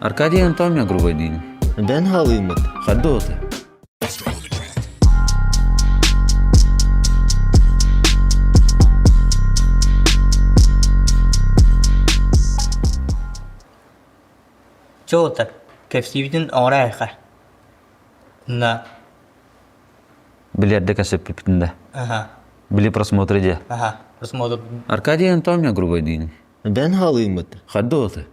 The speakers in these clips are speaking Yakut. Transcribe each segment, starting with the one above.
Аркадий Антонио Грубайдыын. Бэн хаалыыммыт. Хадды Чоотар, кэпсиибитин оҥоро На. Билиэрдэ кэсэппиппитин да. Ага. Били просмотры дьэ. Ага. Просмотр. Аркадий Антонио Грубайдыын. Бэн хаалыыммыт. Хадды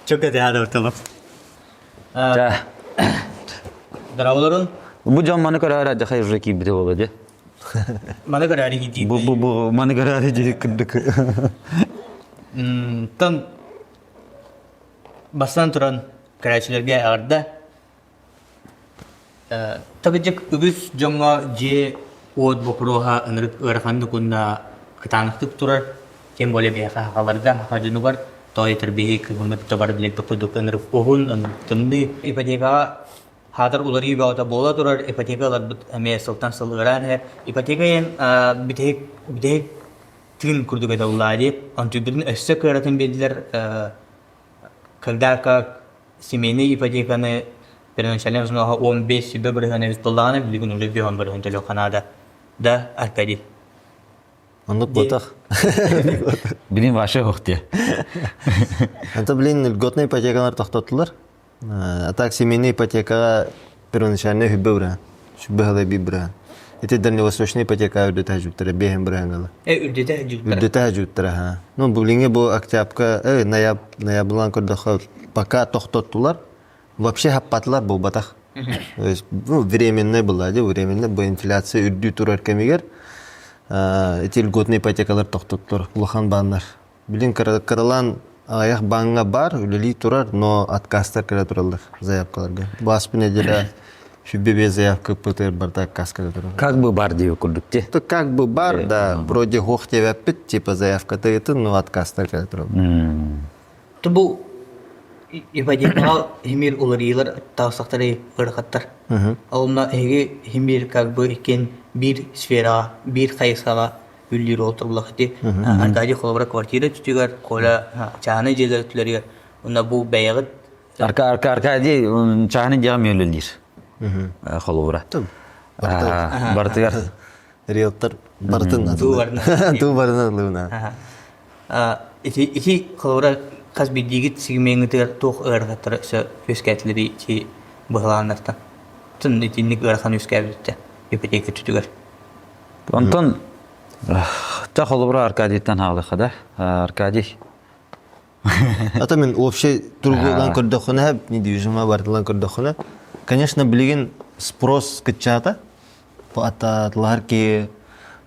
Çok kötü hadi ortalım. Ча. Дороолорун. Бу дьон маны көрөөр адьахай уже киирбитэ буолла дии. Маны көрөөрү дии. Бу бу бу маны көрөөрү дии кырдык. Тон бастан туран көрөөчүлэргэ эҕэрдэ. Табыдьык үгүс дьоҥҥо дьиэ уот боппуруоһа ынырык ыараханнык уонна кытаанахтык турар, тем более биһиэхэ сахаларга, саха дьонугар тоҕо этэр биһиги кыһыммыт да бары билэрбит курдук ынырык уһун, ынырык тымныы. Ипотекаҕа хаатар уларыйыы бөҕөтө буола турар, ипотека ыларбыт эмиэ сылтан сыл ыараан иһэр. Ипотека диэн бүтэһик бүтэһик тыын курдук этэ уллаа дии. Онтуйбутун өссө кыаратан биэрдилэр Когда как семейный ипотеканы первоначальный взноһа 15 сүбэ бырыһыан эбит буоллаҕына, билигин уже 5 бырыһыан төлүөххэ наада. Да, Аркадий? Оннук буотах. Блин, ваша охте. Это, блин, льготная ипотекалар тохтоттулар. А так семейная ипотекаға первоначальная хүббэ быраан. Сүбэ халай би быраан. Ити дальневосточная ипотека үрдүтэ жүктэрэ бэһин быраан гала. Үрдүтэ жүктэрэ. Үрдүтэ жүктэрэ, ха. Ну, билиҥҥи бу октябка, нояб, ноябылан көрдөххө, пока тохтоттулар, вообще хаппатылар буолбатах. То есть, ну, временный была, де, временный, бу инфляция үрдүү турар кэмигэр ити льготный ипотекалар тохтоттулар, улахан бааннар. Билин кыралаан аҕыйах бааҥҥа баар, үлэлии турар, но отказтар кэлэ тураллар заявкаларга. Бааспы неделя сүбэ без заявка ПТР барда отказ кэлэ турар. Как бы бар диye курдук те. То как бы бар, да, вроде хох тебеппит, типа заявка тыытын, но отказтар кэлэ тураллар. То бу ипотекаҕа химир уларыйыылар таҕыстахтары ыарахаттар. Онно эһиги химир как бы иккиэн биир сфераҕа, биир хайысхаҕа үллүүр уол ити Аркадий холобура квартира түтүгэр Коля чааһынай дьиэлэр өттүлэригэр уонна бу бэйэҕит Арка Арка Аркадий чааһынай дьиэҕэ мүөлүллүүр холобура барытыгар риэлтор барытын туу барытын ылыбына ити ити холобура хас биирдиигит сегмеҥҥитигэр туох ыарахаттара өссө үөскээтилэр ити быһылааннартан тын итинник ыарахан үөскээбиттэ ипотека түтүгэр Онтон та холобура Аркадийтан хаалыха да. Аркадий. Ата мен общий тургулан көрдөххүнэ, недвижимое бартылан көрдөххүнэ, конечно, билигин спрос кыччаата. Ататлар ки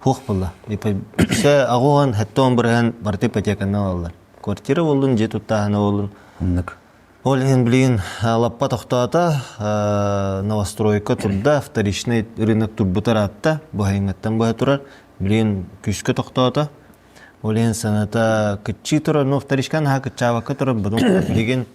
хух була. Все агуган хаттон бирген барты ипотеканы алалар. Квартира болдун, же туттаһына болдун. Оннук. Ол иһин билигин лаппа тохтоото, новостройка турда, вторичный рынок турбута ыраатта, быһайыҥҥаттан быһа турар. Билигин күүскэ тохтоото. Ол иһин сыаната кыччыы турар, но вторичка наһаа кыччаабакка турар, потом билигин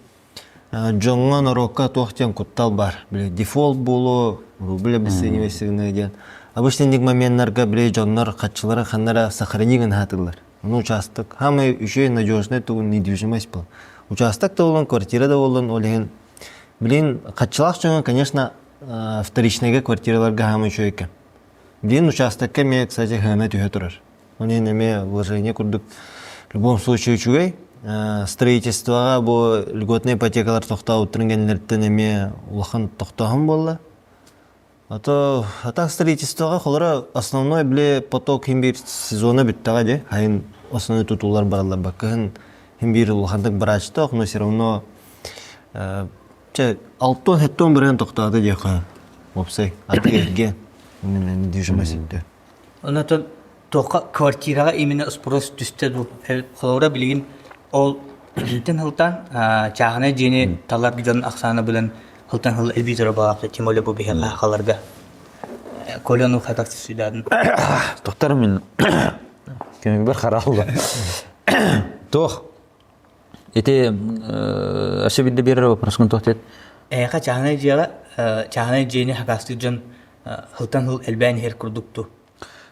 дьоҥҥо, норуокка туох диэн куттал баар. Били дефолт буолуо, рубль обесценивается диэн. Обычно инник моменнарга били дьоннор хаччылара ханнара сохрани гына сатыыллар. Ну, участок самый үчүгэй надежный тугун недвижимость был. Участок да болон, квартира да болон, ол иһин блин, хаччылаах дьоҥҥо, конечно, вторичныйга квартираларга хаамай үчүгэй экен. Блин, участокка эмиэ, кстати, хана түһэ турар. Ол иһин эмиэ вложение курдук в любом случае үчүгэй. Строительствоҕа бу льготный ипотекалар тохтообуттарын кэннилэриттэн эмиэ улахан тохтооһун буолла. А то а так строительствоҕа холоро основной били поток хин биир сезона бүттэҕэ дии. Хайын основной тутуулар бараллар баккыһын хин биир улаханнык бараачтаах, но все равно чэ алтон хэттон бырыан тохтоото диэххэ уопсай аты эргэ недвижимость өттө. Онотон туохха квартираҕа именно спрос түстэ дуу? Холобура билигин ол итинтэн сылтаан чааһынай дьиэни талар дьон ахсаана билэн сылтан сыл элбии турар буолаахтар, тем более бу биһиэхэ сахаларга. Коля ну хатак сүдадын. Тоқтар мен көмекбер харалла. Туох ити өссө бирде биэрэр вопроскун туох диэт? Эйиэхэ чааһынай дьиэҕэ чааһынай дьиэни хакаастыыр дьон сылтан сыл элбээн иһэр курдук дуу?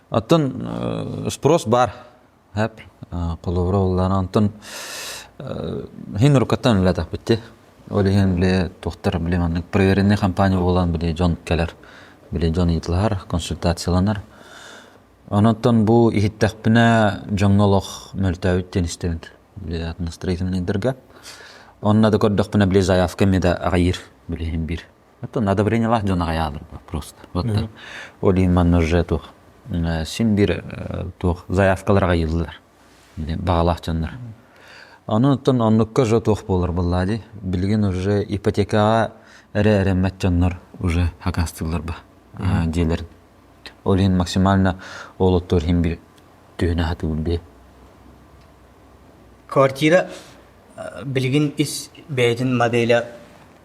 Оттон спрос бар. Хэп холобура буоллаҕына онтон иһин уруккаттан үлэлээтэхпит дии. Ол иһин били туохтар били маннык проверенный компания буолан били дьон кэлэр. Били дьон ыйыталаһар, консультацияланар. Онон бу иһиттэхпинэ дьоҥҥо олох мөлтөөбүт диэн истэбин. Били атын строительныйдарга. Онно да көрдөхпүнэ били заявка эмиэ да аҕыйыыр били иһин биир. Это одобрениелаах дьон аҕыйаалар просто. Вот ол иһин манна уже туох син биир туох заявкалар аҕыйыыллар. Баҕалаах дьоннор. Онон оннукка же туох буолар буоллаа дии. Билигин уже ипотекаҕа эрэ эрэммэт дьоннор уже хакастыыллар ба дьиэлэрин. Ол иһин максимально ол оттуур иһин биир түһүнэ сатыыбын бии. Квартира билигин ис бэйэтин моделя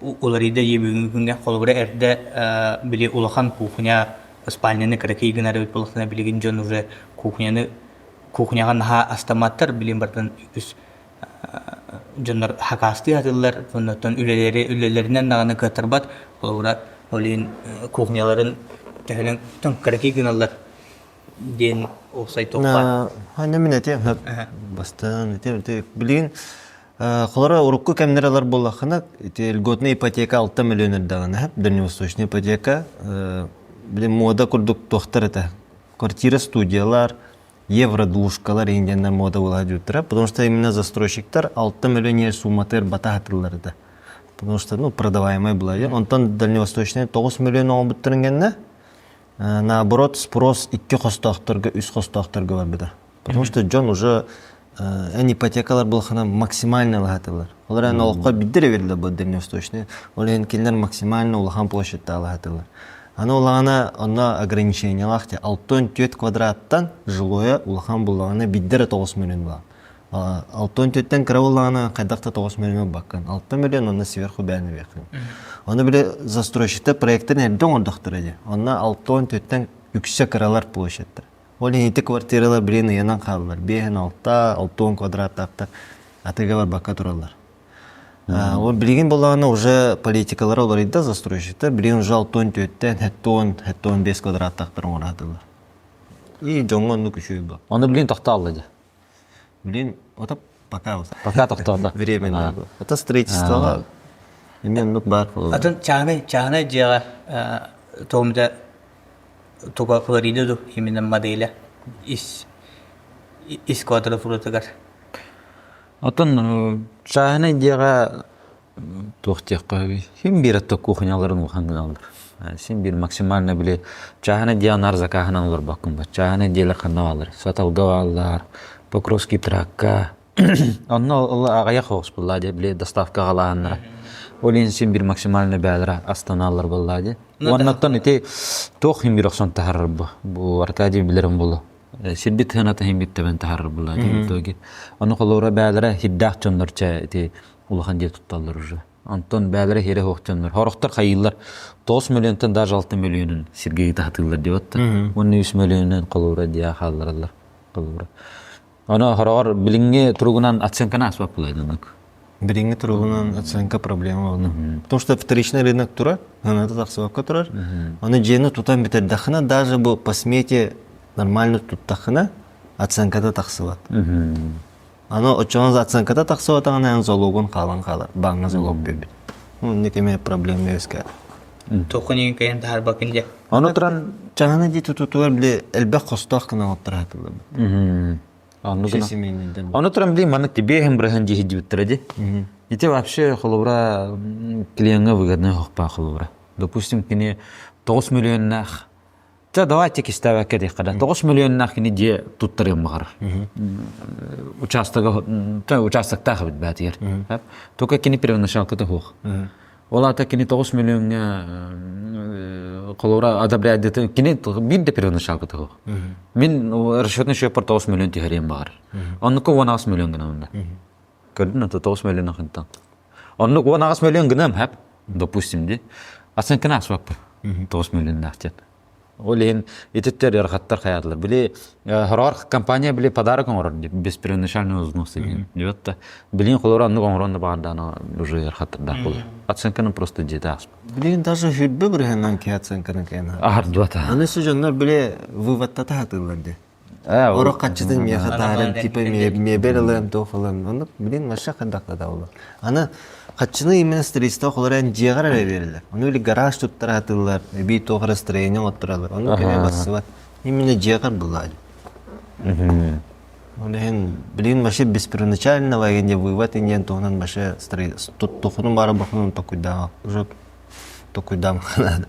уларыйда дии бүгүҥҥү күҥҥэ холобура эрдэ били улахан кухня спальняны кыракый гынар эбит буоллахтарына билигин дьон уже кухняны кухняҕа наһаа астамматтар билин барытын үс дьоннор хакаастыы сатыыллар оннуттан үлэлэри үлэлэринэн даҕаны кыаттарбат холобура ол иһин кухняларын төһөнөн кыракый гыналлар диэн уопсай туохха Ханна мин этиэм бастаан этиэм билигин холоро урукку кэмнэр ылар буоллаххына ити льготная ипотека 6 миллион эрдэҕинэ дальневосточная ипотека билин мода курдук туохтар этэ квартира студиялар евродушкалар индианнар мода буола сылдьыбыттара потому что именно застройщиктар 6 миллион сумматыгар бата сатыыллар этэ потому что ну продаваемая была онтон дальневосточная 9 миллион оҥорбуттарын кэннэ наоборот спрос икки хостоохторго үс хостоохторго барбыта потому что дьон уже эн ипотекалар булхана максимально лаһатылар ол эрэн олоххо биддер эбиллэ бу дальневосточный ол иһин кинилэр максимально улахан площадьта лаһатылар аны улаҕана онно ограничениялаах те 64 квадраттан жилое улахан буллаҕына биддер 9 миллион була 64-тэн кыра буллаҕына хайдах да 9 миллион баккын 6 миллион онно сверху бэйэни биэххин Оны били застройщиктар проектын эрдэ оҥордохторо дии. Онно 64-тэн үксэ кыралар площадьтар. Ол иһин ити квартиралар билигин ыйанан хааллар. 5-6, 60 квадраттаахтар атыыга барбакка тураллар. Ол билигин буоллаҕына уже политикалара уларыйда застройщиктар билигин уже 64-тэн 70, 75 квадраттаахтар оҥораатылар. И дьоҥҥо оннук үчүгэй буолла. Оны билигин тохтоолло дии. Блин, это пока Пока тохтоото. Временно. Это строительство эмиэ оннук баар буолла. Атын чааһынай чааһынай дьиэҕэ туомда туга Флорида ду именно моделя ис ис квадратуратыгар. Отон чааһынай дьиэҕэ туох диэххэ син биир атта кухняларын улахан гыналлар. Син биир максимально били чааһына дьиэ анаар закаһынан олорбоккун ба. Чааһына дьиэлэр ханна бааллар? Саталга бааллар, Покровский тракка. Онно ол аҕыйах оҕус буллаа дии, били доставка аҕалааһыннара. Ол иһин син биир максимально бээлэрэ астанааллар буоллаа дии. Уоннаттан ити туох иһин биир охсон таһарар бу? Бу Аркадий билэрим буолуо. Сирбит сыаната иһин биир тэбэн таһарар буоллаа дии итоге. Ону холобура бээлэрэ сирдээх дьоннор чэ ити улахан дьиэ тутталлар уже. Онтон бээлэрэ иһирэ суох дьоннор. Хорохтор хайыыллар 9 миллионтан даже 6 миллионун сиргэ таһатыыллар диэбэт да. Уонна 3 миллионунан холобура дьиэ хааллараллар. Холобура. Ону хороҕор билиҥҥи туругунан оценканы ааспат буолайдыннык. Билиҥҥи туругунан оценка проблема буолла. Потому что вторичный рынок турар, сыаната тахсыбакка турар. Аны дьиэни тутан бүтэрдэххинэ, даже бу по смете нормально туттаххына, оценката тахсыбат. Аны оччоҕо оценката тахсыбатаҕына эн залогун хаалан хаалар, бааҥҥа залог биэрбит. Оннук эмиэ проблема үөскээтэ. Тоххун кэйэн таһаарбаккын дьэ. Ону туран Чаһына дии тутутугар били элбэх хостоох гына оттораатыллар. Ону туран билим маннык тибиэһин быраһын дии дибиттэрэ ди. Ити вообще холобура клиеҥҥа выгодный хохпаа холобура. Допустим, кини 9 миллионнаах Чэ, давайте кистээбэккэ диэххэ да. 9 миллионнаах кини дьиэ туттарыан баҕарар. Учаастага, участоктаах эбит бээтигэр. Только кини первоначалката суох. Ол аата кини 9 миллиоҥҥа холобура одобрять кини биир да первоначалката суох. Мин расчетный счеппар 9 миллион түһэриэн баҕарар. Оннукка 18 миллион гынамын да. Көрдүн ата 9 миллион ахынтан. Оннук 18 миллион гынам хэп, допустим ди. Оценканы аспаппын. 9 миллионнаах диэн. Ол иһин ититтер ыарахаттар хайаатылар. Били хороор компания били подарок оҥорор без первоначального взноса диэн. Диэт билин холоро оннук оҥорон да баардаана уже ыарахаттардаах буолар. Оценканы просто дьиэтэ ааспыт. Билигин даже хүрбэ бырыһынан киһи оценканы кэйэн. Аһар дуота. Аны су дьоннор били выводтата хатыыллар ди. Орох хаччытын миэхэ тааран типа мебель ылыам, туох ылыам. Оннук билин вообще хайдах да буолар. Аны хаччыны именно строительство холорон дьиэҕэр эрэ биэрэллэр. Ону или гараж туттара сатыыллар, эбии туох эрэ строение оҥоттороллор. Ону кэмэ барсыбат. Именно дьиэҕэр буллаадьы. Ол иһин билигин вообще без первоначального не вывод диэн туһунан вообще туттухунун баара бохунун токуйдаама уже токуйдаама наада.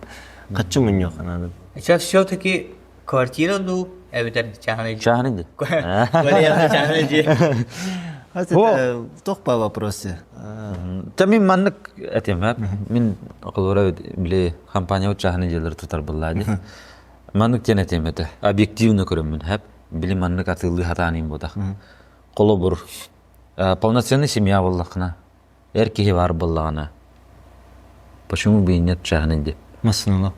Хаччы мунньуохха наада. Сейчас все-таки квартира дуу эбэтэр чааһынай дьиэ? Чааһынай дьиэ. Чааһынай дьиэ. Это туох по вопросе? Та мин маннык этим, мин холобура били компания чааһынай дьиэлэри тутар буоллаа дии. Маннык диэн этим этэ. Объективно көрөммүн, хэп. Били маннык атыылыы сатаан буотах. Холобур, полноценный семья буоллаххына, эр киһи баар буоллаҕына, почему бы и нет чааһынай дьиэ? Массыналаах.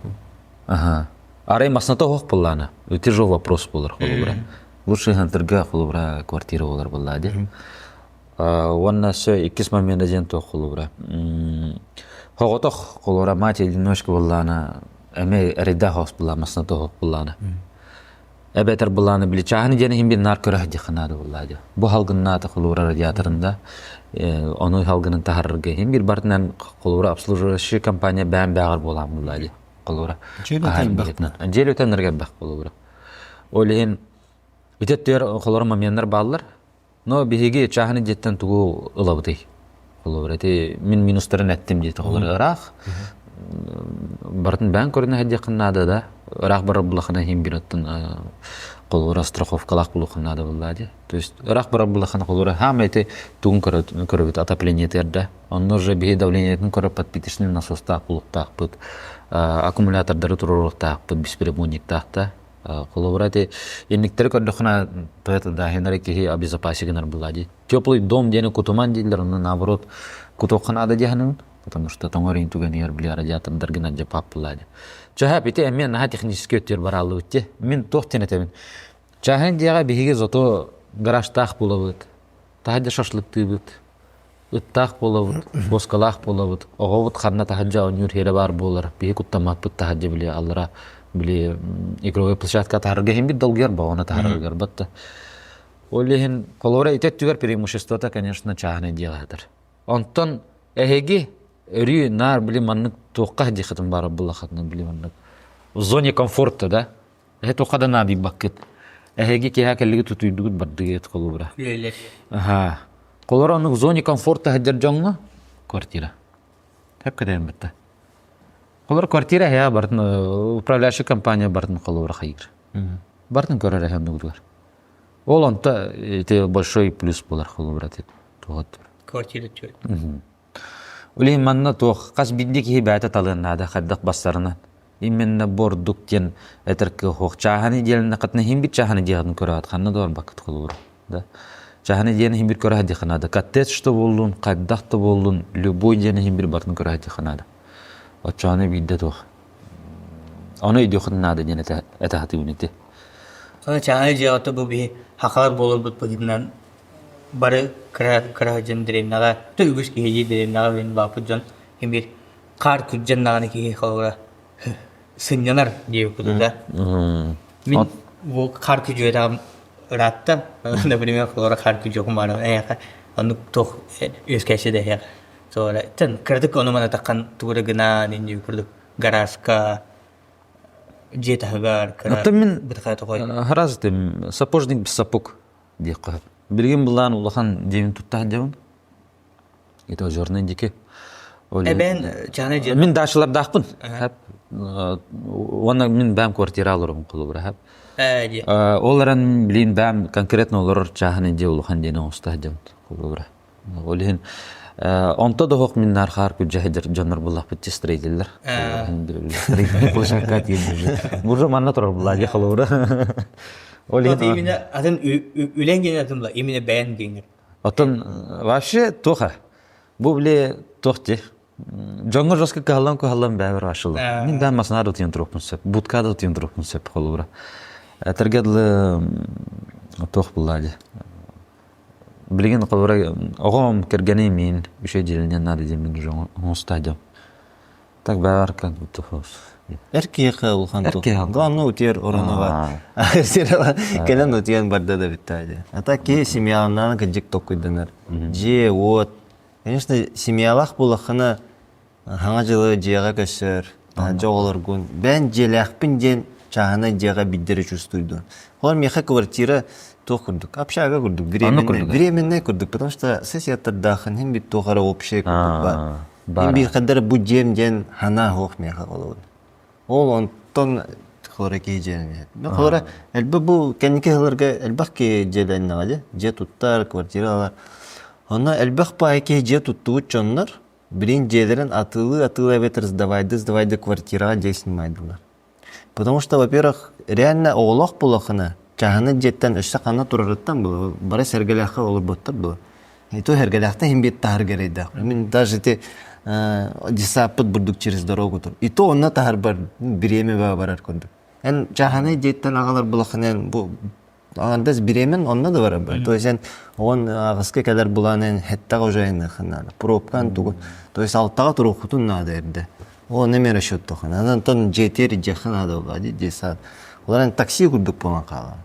Ага. Арай массыната оһох буоллаҕына, тяжелый вопрос буолар холобура. Лучше хантырга холобура квартира буолар буоллаа дии. Уонна өссө иккис момента диэн туох холобура. Хоҕотох холобура мать-одиночка буоллаҕына, эмиэ эрэйдээх оһос буоллаҕына, массыната оһох буоллаҕына. Эбэтэр былааны били чааһыны диэн иһин бир наар көрө сылдьыахха наада буоллаа дии. Бу халгыннаата холобура радиаторында ону халгынын таһарарга иһин бир бартынан холобура обслуживающий компания бээн бээҕэр буолаан буоллаа дии. Холобура. Дьиэл өтөн элбэх холобура. Ол иһин ити өттүгэр холобура моменнар бааллар. Но биһиги чааһыны дьиэттэн тугу ылабытый? Холобура, ити мин минустарын эттим диэтэ холобура ыраах. Барытын бэйэн көрүнэ сылдьыаххын наада да. Ыраах барар булахына иһин бир оттон холобура страховкалаах булуоххун наада буоллаа дии. То есть ыраах барар булахына холобура хаама ити тугун көрөбүт отоплениетыгар да. Онно уже биһи давлениетын көрө подпиточный насостаах булуктаахпыт, аккумулятордары туруоруохтаахпыт, бесперебойниктаах да. Холобура ити инниктэри көрдөххүнэ тоета да хенери киһи обезопаси гынар буолла дии. Теплый дом диэни кутуман дииллэр, онно наоборот кутуохха наада диэхинэбин, потому что тоҥор иин түгэнигэр били радиатордар гынан дьэ пап буолла дии. Чаһап ити эмиэ наһаа технический өттүгэр барааллыбыт дии. Мин туох диэн этэбин. Чаһын диэҕэ биһиги зато гаражтаах буолабыт, таһырдьа шашлыктыыбыт, ыттаах буолабыт, буоскалаах буолабыт, оҕобут ханна таһырдьа оонньуур иһэрэ баар буолар, биһи куттаммаппыт таһырдьа били аллара били игровой площадка таһарга иһин бит долгуйар баҕана таһараргар батта. Ол иһин холобура ити өттүгэр преимуществота, конечно, чааһынай дьиэҕэ сытар. Онтон эһиги өрүү наар били маннык туохха диэххитин баара буллаххытына били маннык в зоне комфорта, да? Эһэ туохха да наадыйбаккыт. Эһиги киэһэ кэллиги тутуйдугут бардыгыт холобура. Үлэлэр. Аха. Холобура оннук зоне комфорта сылдьар дьоҥҥо квартира. Тэп кэтээн бытта. Холобура квартира эһэ бартын управляющая компания бартын холобура хайыыр. Бартын көрөр эһэ оннугутугар. Ол онто ити большой плюс болар холобура туохат. Квартира түөрт. Ол иһин манна туох хас биирдии киһи бэйэтэ талыан наада хайдах бассарынан. Именно бордук диэн этэр кыах чааһаны диэлинэ хатына иһин бит чааһаны диэҕин көрөөт ханна да барбаккыт холобура. Да. Чааһаны диэн иһин бир көрө диэххэ наада. Коттедж что буоллун, хайдах да буоллун, любой диэн иһин бир бартын көрө диэххэ наада. Оччоҕуна биирдэ туох. Ону өйдүөххүн наада диэн этэ этэ сатыыбын ити. Соны чааһынай дьиэҕэ бу биһи хахалар буоларбыт быһыытынан бары кыра кыра дьон дэриэбинэҕэ то үгүс киһи дэриэбинэҕэ мин бааппыт дьон ким биир хаар күрдьэн даҕаны киһи холобура сынньанар диэбит курдук да мин бу хаар күрдьүөтэҕим ыраатта например холобура хаар күрдьүөхүм баара эйиэхэ оннук туох үөскээччи да эһиэхэ соора тэн кыратык ону маны таххан тугу эрэ гынаан иннии курдук гаражка дьиэ таһыгар кыра Оттон мин бытахай тоҕой Раз этим сапожник без сапог диэххэ сөп. Билигин былаан улахан дьиэбин тутта сылдьабын. Это озерный дики. Эбэн чаана дьиэ Мин дачалардаахпын. Уонна мин бэм квартира олоробун холобура хап. Ол эрэн билин бэм конкретно олорор чааһын дьиэ улахан диэн оҥосто сылдьабын холобура. Ол иһин онто да оһох мин нархаар күдьэ дьоннор буллахпыт строителлэр. Площадка тиийдим. Буржу манна турар булла холобура. Ол иһин именно атын үлэн диэн атын була именно бэйэн диэҥэр. Оттон вообще туоха. Бу били туох ти Дьоҥҥо жестко кыһаллан-кыһаллан бэйэбэр ашылла. Мин даан масына да утуйан туруохпун сөп, будка да утуйан туруохпун сөп холобура. Этэргэ дылы туох буллаа дии. Билигин холобура оҕом кэргэним миин үчүгэй дьиэлэниэн наада диэммин уже оҥостоо дьон. Так баар как будто Эр киһиэхэ улахан Эр киһиэхэ. Главное утуйар оронуга. Кэлэн утуйан барда да бүттэ. А так киһи семьяларынан кыдьык токкуйданар. Дьиэ, уот. Конечно, семьялаах буолаххына хаҥа дьылы дьиэҕэ көсөр, таһырдьа оҕолоргун. Бэйэн дьиэлээхпин диэн чааһынай дьиэҕэ биирдэ чувствуйдун. Холор миэхэ квартира туох курдук, общага курдук, временный, временный курдук, потому что сессияттардаахын хин бит туох эрэ общай курдук баар. Мин биир хаддар бу дьиэм диэн ханаа суох миэхэ холобур. Ол онтон холоро киһи дьиэлэнэ. Холоро элбэх бу кэнники сылларга элбэх киһи дьиэлэннэҕэ дьэ. Дьиэ туттар, квартира ылар. Онно элбэх баай киһи дьиэ туттубут дьоннор билин дьиэлэрин атыылыы-атыылыы эбэтэр сдавайды-сдавайды квартираҕа дьиэ снимайдылар. Потому что, во-первых, реально оҕолоох буоллаххына, чааһынай дьиэттэн өссө ханна турарыттан буолуо, бары сэргэлээххэ олорботтор дуо? И то сэргэлээхтэн иһин биир таһарга эрэйдээх. Мин даже ити десаппыт бурдук через дорогу тур. И то онно таһарбар бириэмэ барар курдук. Эн чааһынай дьиэттэн аҕалар буоллаххына, эн бу Аҥардас бириэмэн онно да барар. То есть эн оҕон аҕыска кэлэр булан эн хэттэҕэ уже айныаххын наада. Пробкан тугу. То есть алтаҕа туруоххутун наада эрдэ. Ол эмиэ расчеттохун. Анан онтон дьиэтиэр дьиэххэ наада буолла дии дии саат. Олор эн такси курдук буолан хаалар.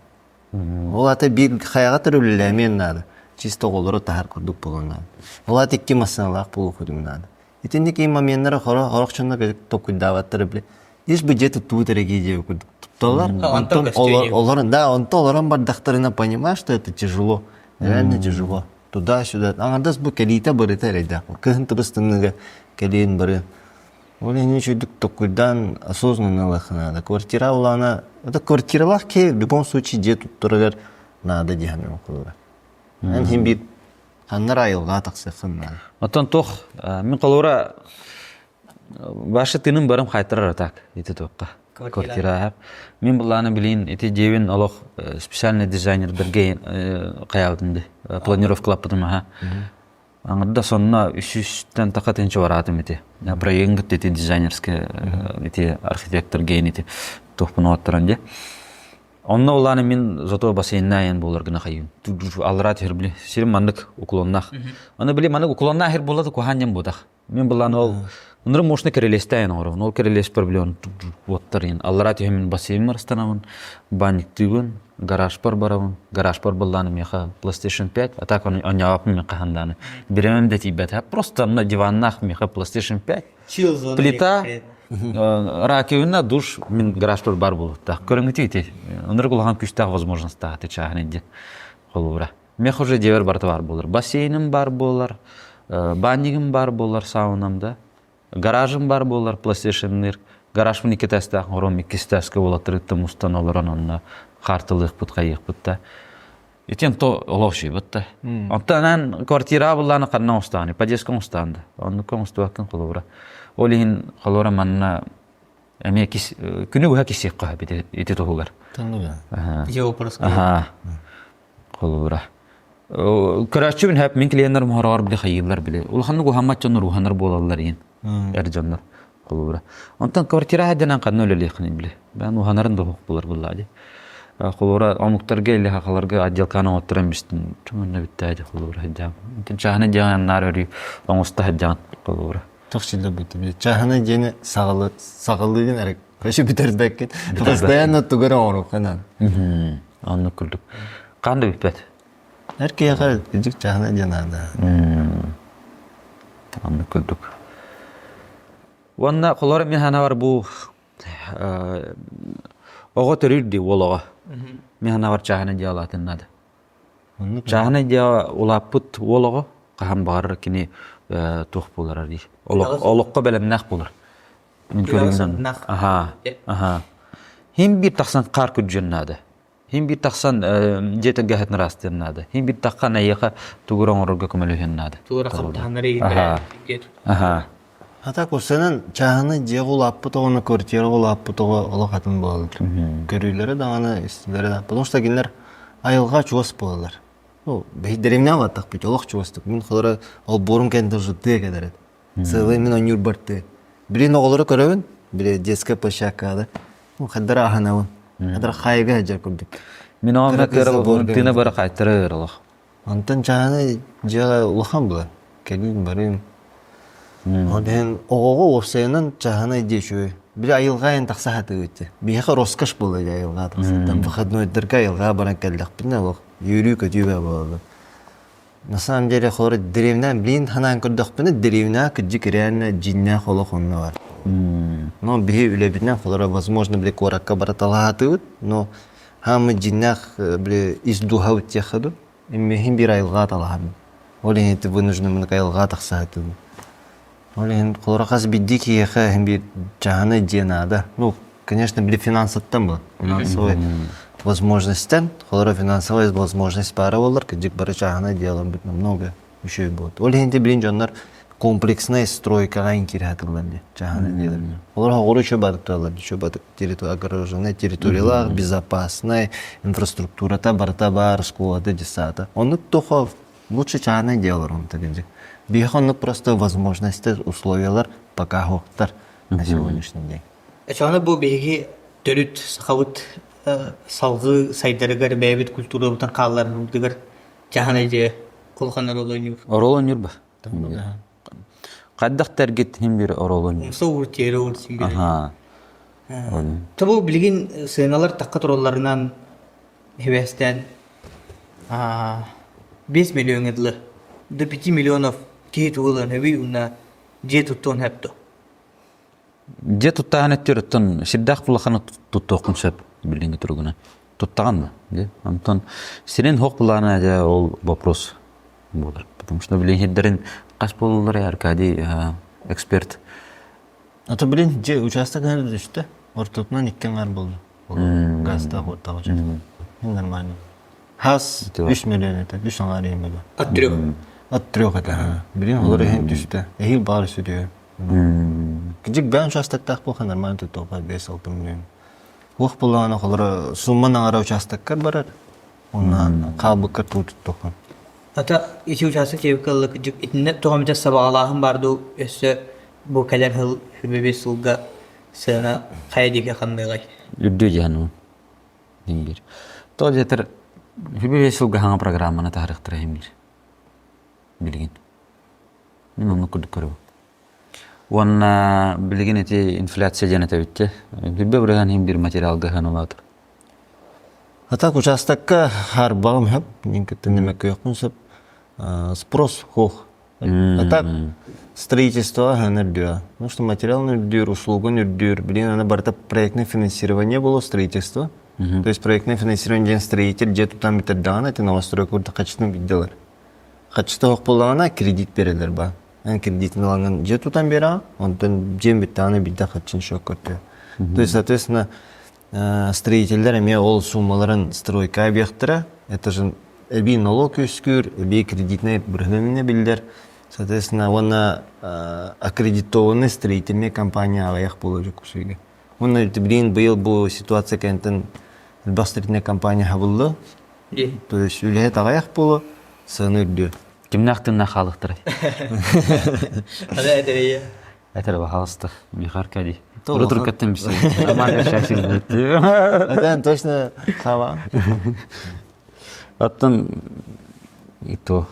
Ол ата биир хайаҕа төрүллээмиэн наада. Чисто оҕолору таһар курдук буолуон наада. Ол ата икки массыыналаах буолуоххутун наада. Итинник ийм моменнары хоро хорох дьонно толкуйдаабаттар били. Лишь бы дьиэ туттубут эрэ киһи диэбит курдук тутталлар. Онтон олорон, да, онтон олорон бардахтарына понимаешь, что это тяжело. Реально тяжело. Туда-сюда. Аҥардас бу кэлиитэ барыта эрэйдээх. Кыһын тыбыс тымныыга кэлиэн бары. Ол иһин үчүгдүк толкуйдаан осознанно ылыахха наада. Квартира улаана, это квартиралаах киһи в любом случае дьиэ туттарыгар наада диэн холобура. Эн иһин биир Ханнар айылҕа тахсыаххын наада. Оттон туох мин холобура башы тыыным барым хайтарар так ити туохха квартира мин буллааны билин ити дьиэбин олох специальный дизайнердарга хайаабытым ди планировкалаппытым аха аңырда сонно үс жүстэн таха тынчы бараатым ити проектын ити дизайнерская ити архитектор гейн ити туохпун оттаран ди Онно улааны мин зато бассейнна айан буолар гына хайыым. Аллараа түһэр били сирим маннык уклоннаах. Аны били маннык уклоннаах хир буолла да куһаан диэн буотах. Мин былаан ол Оннура мощно кирилиэстээн оҥоробун. Ол кирилиэспэр били он уоттар иһин. Аллараа түһэн мин бассейнмар ыстанабын, банниктыыбын, гаражпар барабын. Гаражпар быллааны миэхэ PlayStation 5, а так онньообоппун мин хаһан дааны. Биремем да тиийбэтэ. Просто онно диваннаах миэхэ PlayStation 5. Плита, раковина, душ мин гаражпар бар буолуохтаах. Көрөҥүтүй ити. Ынырык улахан күүстээх возможностаах ити чааһын диэн холобура. Мех уже дьиэбэр барыта баар буолар. Бассейным баар буолар, баннигым баар буолар саунам да. Гаражым баар буолар, PlayStation-ныыр. Гаражпын икки этээстээх оҥором, иккис этээскэ уолаттарыттан мустан олорон онно хаартылыахпыт, хайыахпыт да. Итин то олох үчүгэй да. Онтон анаан квартираҕа буллааны ханна оҥостооҕуный? Подъездка оҥостооҕун да. Оннукка оҥостубаккын холобура. Ол иһин холобура манна эмиэ кис күнү быһа кисиэххэ сөп ити, ити туһугар. Аха. Холобура. Көрөөччүбүн хөп мин клиеннэрим хороҕор били хайыыллар били. Улаханнык уһаммат дьоннор уһанар буолаллар иһин. Эр дьоннор. Холобура. Онтон квартира дьанан ханна үлэлиэххиний били. Бэйэн уһанарын да уһук булар буллаа дии. Холобура омуктарга или хахаларга отделканы оҥотторон бистин. Чоҥонно бүттээ холобура сылдьаам. Чааһынай дьиэҕэ наар өрүү оҥосто сылдьаҕын холобура. Туох сылдьар бүттүм. Чааһынай дьиэни саҕалы саҕалыыгын эрэ короче бүтэрбэккин. Постоянно тугу эрэ оҥоруохха наада. Оннук курдук. Хаан да бүппэт. Эр киһиэхэ кырдьык чааһынай дьиэ наада. Оннук курдук. Уонна холор мин санаабар бу оҕо төрүүр дии уол оҕо. Мин санаабар чааһынай дьиэ улаатын наада. Чааһынай дьиэҕэ улааппыт уол оҕо хаһан баҕарар кини туох буолара дии. Олоххо бэлэмнээх буолар. Мин көрүҥүнэн. Аха. Аха. Хим биир тахсан хаар күрдьүөн наада. Хин биир тахсан дьиэ тэлгэһэтин ыраастыан наада. Хин биир таххан эйиэхэ тугу эрэ оҥорорго көмөлөһүөн наада. Тугу хаптаһаннар Аха. Ата курсанан чааһынай дьиэҕэ улааппыт оҕону квартираҕа улааппыт оҕо олох атын буолар. Көрүүлэрэ даҕаны, истиилэрэ да. Потому что кинилэр айылҕа чугас буолаллар. Ну, дэриэбинэҕэ улааттахпыт олох чугастык. Мин холоро олбуорум кэннэ уже тыа кэлэр этэ. Сыалай мин оонньуур барты. Билин оҕолору көрөбүн, били детская площадкаҕа да. Хаддара аһынабын. Хаддара хаайыга сылдьар курдук. Мин оҕом тыына бары хаайтара өр олох. Онтон чааһынай дьиэҕэ улахан буолар. Кэлиим барыым. Ол иһин оҕоҕо уопсайынан чааһынай дьиэ үчүгэй. Били айылҕа айан тахса сатыыбыт дии. Биһиэхэ роскошь буолла дии айылҕа тахсыттан. Выходнойдарга айылҕаҕа баран кэллэхпинэ олох үөрүү-көтүү бөҕө буолабын. На самом деле холобура деревня билигин санаан көрдөхпүнэ деревняҕа кырдьык реально дьиҥнээх олох онно бар. Но биһи үлэбитинэн холобура возможно били куоракка барыталаһаатыбыт, но хааммыт дьиҥнээх били ис дууһабыт диэххэ дуу. Иһин биир айылҕа талаһабын. Ол иһин ити вынужденный айылҕа тахсаатыбын. Ол иһин холобура хас биирдии киһиэхэ иһин биир чааһынай дьиэ наада. Ну, конечно, били финансаттан был. Финансовый возможностьтан, холобура финансовая возможность баара буоллар, кырдьык бары чааһынай дьиэлэрбит намного үчүгэй буолуо. Ол иһин билин дьоннор комплекснай стройкаҕа киирэ сатыыллар дии, чааһынай дьиэлэр. Олор оҕолору үчүгэй бадык үчүгэй бадык огороженная территориялаах, безопасная инфраструктурата барыта баар, школата, детсада. Оннук тухо лучше чааһынай дьиэлэр онто кырдьык. Биһиэхэ оннук просто возможностьтар, условиялар пока суохтар на сегодняшний день. Очоҕуна бу биһиги төрүт сахабыт салгыы сайдарыгар бэйэбит культурабытын хаалларарбытыгар чааһынай дьиэ улахан оруолу ойнуур. Оруол ойнуур ба. Хайдах тэргит иһин биир оруол ойнуур. Соур тиэрэ ол сингер. Тобу билигин сыаналар такка туралларынан хибэстээн 5 миллион дылы до 5 миллионов киһи тугулан өбүй уна дьиэ туттуон хөптө. Дьиэ туттааһын өттүгэр оттон сирдээх улаханы туттуоххун сөп билиҥҥи туругунан. Туттаҕын да? Дьэ, онтон сирин хоох былаана дьэ ол вопрос буолар. Потому что билин сирдэрин хас буолаллар Аркадий эксперт. А то блин, дьиэ участок түстэ. Ортотунан икки аҥаар буолла. Газтаах уоттаах участок. Нормально. Хас 3 миллион это, 3 аҥаар миллион. От трех. От трех это. Билин олор иһин түстэ. Эһиил баар сүдүө. Кыдьык бэйэн участоктаах буолха нормально туттуохха 5-6 миллион. Туох буоллаҕына холоро сумман аҥара участоккар барар. Онно хаалбыккар туу туттуоххун. Ата ити участок диэбиккэ ылла кыдьык итиннэ тоҕо эмитэ сабаҕалааһын баар дуу өссө бу кэлэр сыл 25 сылга сыана хайа диэки ханныаҕай? Үрдүө диэн диир. Тоҕо диэтэр 25 сылга хаҥа программаны таһарыахтара иһин билигин. Мин оннук курдук көрөбүн. Уонна билигин ити инфляция диэн этэбит дии. Билбэ бырыһан иһин биир материалга ыһан А так участокка харбаҕым сөп, мин кытта нэмэккиэхпин сөп. Спрос суох. А так строительство үрдүө. Потому что материал үрдүүр, услугун үрдүүр. Билигин аны барыта проектное финансирование было строительство. То есть проектное финансирование диэн строитель дьиэ тутан бүтэрдэҕинэ ити новостройка курдук качественно билдилэр. Хаччыта суох буоллаҕына кредит биэрэллэр баа. Эн кредитин ылаҥҥын дьиэ тутан биэрэҕин, онтон дьиэм бүттэҕинэ биирдэ харчын счет көрдүө. То есть, соответственно, строителлэр эмиэ ол суммаларын стройка эбиэхтэрэ. Это же эбии налог үөскүүр, эбии кредитнэй бырыһыан биллэр. Соответственно, уонна аккредитованный строительная компания аҕыйах буолар Дьокуускайга. Уонна билигин быйыл бу ситуация кэнниттэн элбэх строительная компания хабыллы. То есть үлэһит аҕыйах буолуо, сыана үрдүө. Кимнээх тыыннаах хаалыахтарай? Ада этэриэ. Этэр баһаалыста, Миха Аркадий. Урут уруккаттан билсэ. Это точно хава. Оттон ито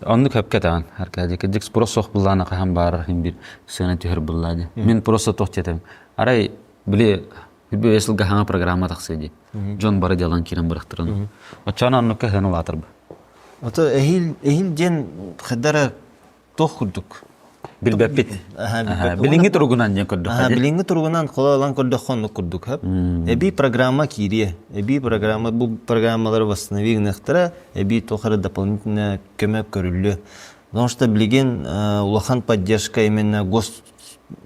оннук хөпкө таҕан Аркадий кырдьык спрос суох буллаана хаһан баарар иһин биир сыана түһэр буллаа дии. Мин просто туох диэтим. Арай били Үбү сылга хаҥа программа тахсыа дии. Дьон бары дьалан киирэн бырахтыран. Оччоон оннукка ыһан улаатарбы. Ото эһиил эһиил диэн хадара туох курдук? Билбэппит. Билиҥҥи туругунан диэн көрдөххө. Билиҥҥи туругунан холо ылан көрдөххө оннук курдук. Эбии программа киириэ. Эбии программа бу программалары восстанови гыныахтара, эбии туох эрэ дополнительная көмө көрүллүө. Потому что билигин улахан поддержка именно гос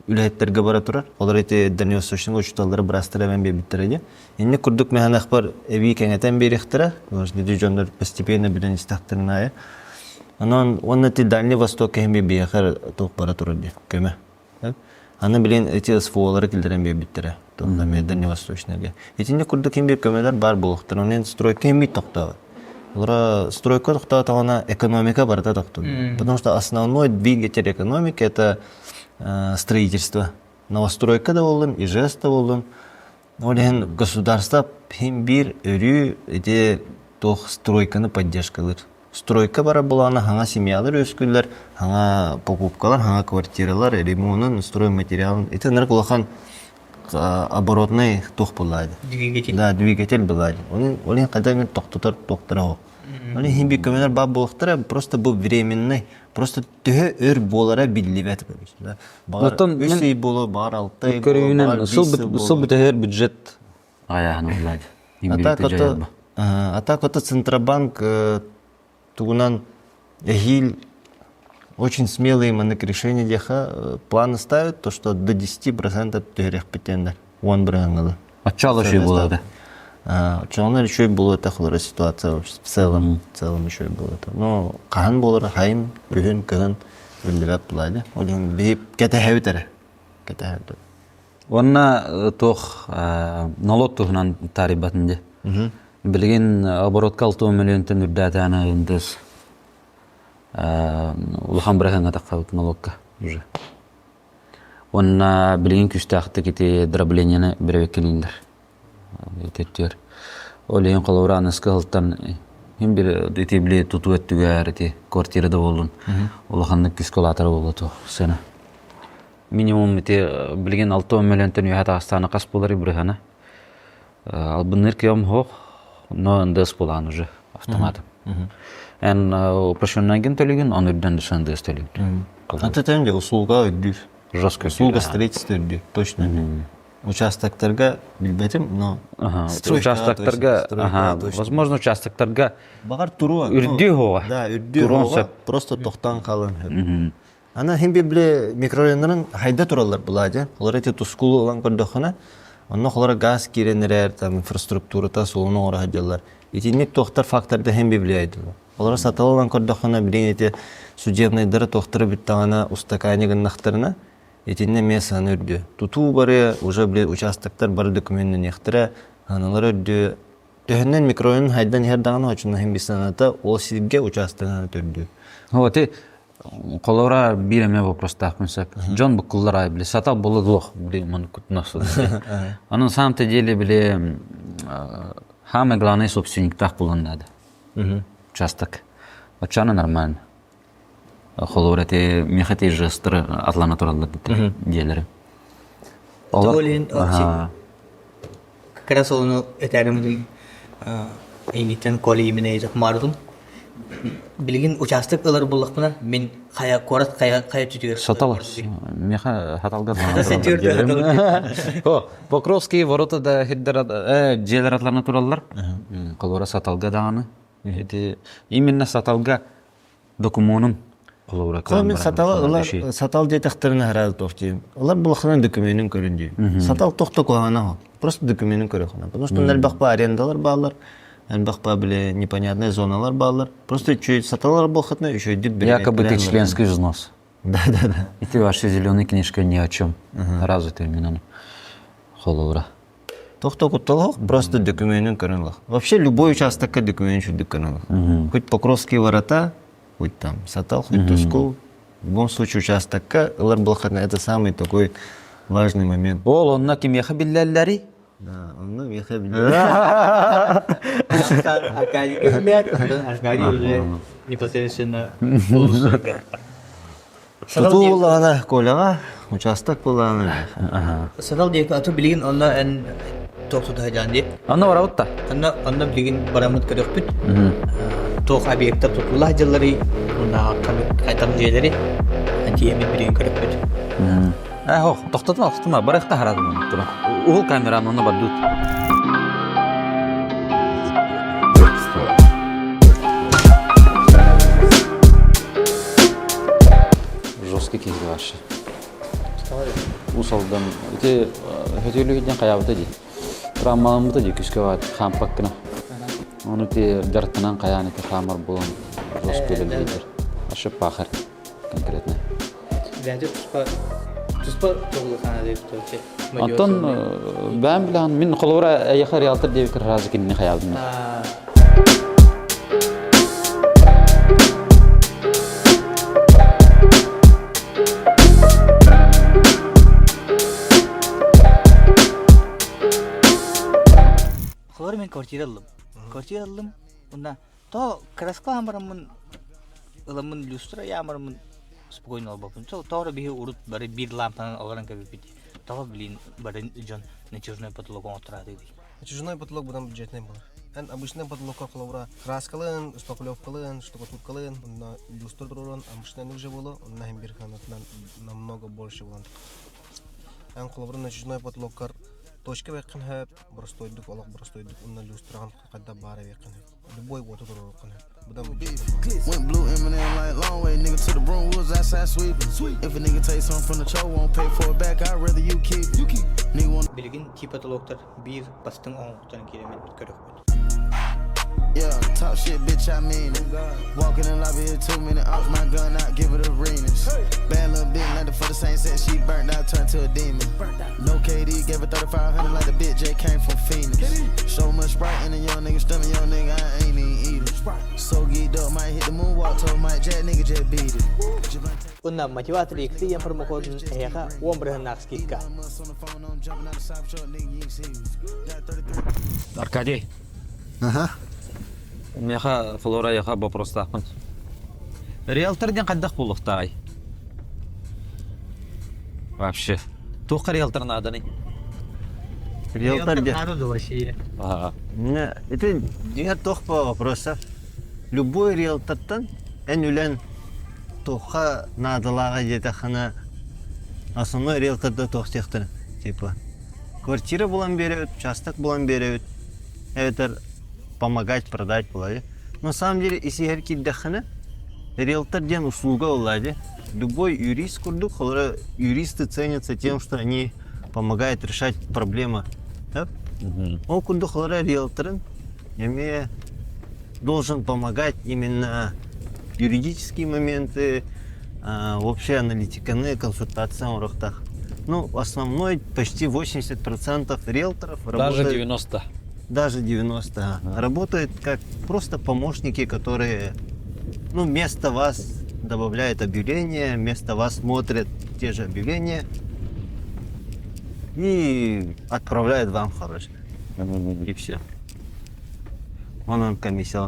үлэһиттэргэ бара турар. Олор ити дальневосточный учууталлары быраастара эбэн биэрбиттэрэ дии. Инник курдук мэхэнэхпэр эбии кэҥэтэн биэриэхтэрэ. Потому что дьоннор постепенно билэн истэхтэрин аайы. Онон уонна ити Дальний Восток кэһин биэхэр туох бара турар дии көмө. Аны билин эти СФОлары киллэрэн биэрбиттэрэ. Туонна Дальневосточныйга. Итинник курдук ким биир көмөлөр баар буолуохтар. Онон стройка ким тохтообот. Олора стройка тохтоотоҕуна экономика барыта тохтуур. Потому что основной двигатель экономики это строительство. Новостройка да буоллун, ИЖС да буоллун. Ол иһин государство иһин биир өрүү ити туох стройканы поддержкалыыр. Стройка барар буолаҕына хаҥа семьялар үөскүүллэр, хаҥа покупкалар, хаҥа квартиралар, ремонун, стройматериалын. Ити ынырык улахан оборотный туох буоллаады. Двигатель. Да, двигатель буоллаады. Оны ол иһин хайдах эмит тохтотор туохтара ол. Ол иһин биир көмөлөр баар буолуохтара, просто бу временный, просто төһө өр буолара биллибэт. Баҕар Оттон үс мин ый буолуо, баҕар алта ый буолуо, баҕар көрүүнэн биир сыл сыл сыл буолуо. бүтэһэр бюджет айааһын буллаады. А так это, а так это Центробанк тугунан эһиил очень смелые маннык решения диэхэ планы ставят, то что до 10% түһэриэхпит уон бырыһыҥҥылы. Оччоҕо үчүгэй буолуо Оччоҕуна үчүгэй буолуо этэ холоро ситуация в целом, в целом үчүгэй буолуо этэ. Но хаһан буолара хайын, күһүн, кыһын биллибэт булаады. Ол иһин биһи кэтэһэбит эрэ. Кэтэһэбит. Уонна туох налог туһунан таарыйбатын дии. Билигин оборотка 6 миллионтан үрдээтээнэ ындыс улахан бырыһыаҥҥа таххабыт налогка уже. Уонна билигин күүстээхтик ити дроблениены бэрэбиэркэлииллэр. Ититтиэр. Ол иһин холобура аныскы сылтан иһин бир ити били тутуу өттүгэр ити квартира да буоллун улаханнык күүскэ улаатара буолуо туох сыана. Минимум ити билигин 6 миллионтан үөһэ таҕыстаҕына хас буоларый бырыһыана? Албынныыр киһи суох, но НДС буолаан уже автоматом. Эн упрощеннайгын төлүгүн, он үрдэн да НДС төлүгүн. Аты тем услуга үрдүүр. Жестко Услуга строительства үрдүүр, точно. Участоктарга билбэтим, но участоктарга, возможно, участоктарга Баҕар туруо. Үрдүү хоҕа. Да, үрдүү хоҕа. Просто тохтоон хаалан. Ана хин били микрорайоннарын хайда тураллар була Олар эти тускулу ылан көрдөххүнэ, онно холора газ киирэн эрэр, там инфраструктурата суолун оҥоро сылдьаллар. Итинник туохтар факторда хин библиайдылар. Олора сатал ылан көрдөххүнэ, билигин ити судебнайдара туохтара бүттэҕинэ устакаани гыннахтарына, итиннэ эмиэ сыана үрдүө. Тутуу бары уже били участоктар бары докуменнаныахтара, аналар үрдүө. Төһөннөн микрорайон хайдан иһэр даҕаны очунна хин саната ол сиргэ участоктан төрдүө. Вот и Холобура биир эмэ вопростаахпын сөп. Дьон буккуллар аайы били сатал буола дуох били маныккутуна Аны на самом-то деле били самое главное собственниктаах буолан наада. Участок. Оччоно нормально. Холобура эти меха эти жесттары атлана тураллар диэлери. Олор Как раз ону этээрим эйигиттэн Коля именно маарытым. Билигин участок ылар буллахпына мин хайа куорат хайа хайа түтүгэр Сатал. Меха хаталга О, Покровские ворота да хиддер дьиэлэр атларына тураллар. Холобура Саталга даҕаны. Ити именно Саталга докумуонун холобура Мин сатал ылар сатал диэтэхтэринэ хараал туох диим. Ылар булахынан документин көрүн диим. Сатал тохто куһаҕана Просто документин көрөхүнэ. Потому что элбэх ба арендалар баалар, элбэх ба били непонятные зоналар баалар. Просто үчүгэй саталар буолхатына үчүгэйдик Якобы ты членский взнос. Да, да, да. И ты ваша зеленая книжка ни о чем. Сразу ты именно холобура. Тохто кутталах, просто документин көрөн ылах. Вообще любой участокка документ үчүгдүк көрөн ылах. Хоть Покровские ворота, хоть там Сатал, хоть Тускул. В любом случае участокка ылар булахатына это самый такой важный момент. Ол онно кимиэхэ биллэллэрий? Да, онно миэхэ биллэр. Аркадий Аркадий уже непосредственно Тутуу буллаҕына Коляҕа, участок буллаҕына Сатал диэки аты билигин онно эн туох тутаһыдьаан дии. Онно барабыт да. Онно онно билигин бараммыт көрөхпүт. Туох объектар тутулла сылдьалларый, уонна хайтан дьиэлэри тиийэммит билигин көрөхпүт. Э, ох, тохтотума, тохтотума, барыахта харадым тура. Уһул камераны онно бардут. Жесткий киһи вообще. Уус Алдан ити хөтөлүгүдэн хайаабыта дии. Травмаламмыта дии күскэ баат хаампаккына. Ону ити дьарыктанан хайаан ити хаамар буолан жесткий үлэлиир. Вообще пахарь конкретно. Бэйэтэ туспа туспа тоҕулахана деп Оттон бэйэм билэҕин мин холобура эйиэхэ риэлтор диэбиккэр сразу кинини хайаабытым. Холобура мен квартира ыллым. Квартира ыллым. Уонна То краскалаан бараммын ыламмын люстра ыйаан спокойно олорбоппун. Тоҕо биһи урут бары биир лампанан олорон кэбиппит. Тоҕо блин бары дьон натяжной потолок оҥоттораатыгый? Натяжной потолок быдан бюджетный буолар. Эн обычный потолокка холобура краскалыын, шпаклевкалыын, штукатуркалыын, онно люстр туруоран обычный уже буолуо, онно иһин бир ханатынан намного больше булан. Эн холобура натяжной потолоккар точка бэккин хөп, боростуойдук олох боростуойдук онно люстраҕын хайдах баара эбиэххин хөп. Любой уоту туруоруккун сөп. Быдан Went blue Eminem like long way, nigga to the broom, we was outside sweeping. If a nigga take something from the cho, won't pay for it back, I'd rather you keep it. You keep. Nigga want Билигин типотологтар биир бастыҥ оҥоһуктарын киирэммит көрөхпүт. Yeah, talk shit, bitch, I mean it. Walking in the lobby, here too many off my gun out, give it arenas. Bad little bitch, landed for the same set, she burnt out, turned to a demon. No KD, gave her 3500 like the bitch J came from Phoenix. So much Sprite in a young nigga stomach, young nigga, I ain't even eat it. So geeked up, might hit the moonwalk, told Mike Jack, nigga, just beat it. Уонна мотиватор икки диэн промокодун эһиэхэ уон бырыһыннаах скидка. Аркадий. Аха. Миэхэ Флора яха боппуруостаахпын. Риэлтор диэн хайдах буолуохтааҕый? Вообще. Туохха риэлтор нааданый? Риэлтор диэн. Надо вообще. Ага. Это дьиҥэр туох по вопроса. Любой риэлтортан эн үлэн туохха наадалааҕа диэтэххинэ основной риэлторда туох диэхтэрин типа квартира булан биэрэбит, участок булан биэрэбит, эбэтэр помогать продать буолар. На самом деле исиһэр киирдэххинэ риэлтор диэн услуга буолла дии. Любой юрист курдук, холоро юристы ценятся тем, что они помогают решать проблемы. Да? Ол курдук холоро риэлторын эмиэ должен помогать именно юридические моменты, вообще аналитиканы, консультация оҥоруохтаах. Ну, основной почти 80% риэлторов Даже работают 90. даже 90, работают как просто помощники, которые ну, вместо вас добавляют объявления, вместо вас смотрят те же объявления и отправляют вам хорошее. И все. Онон комиссия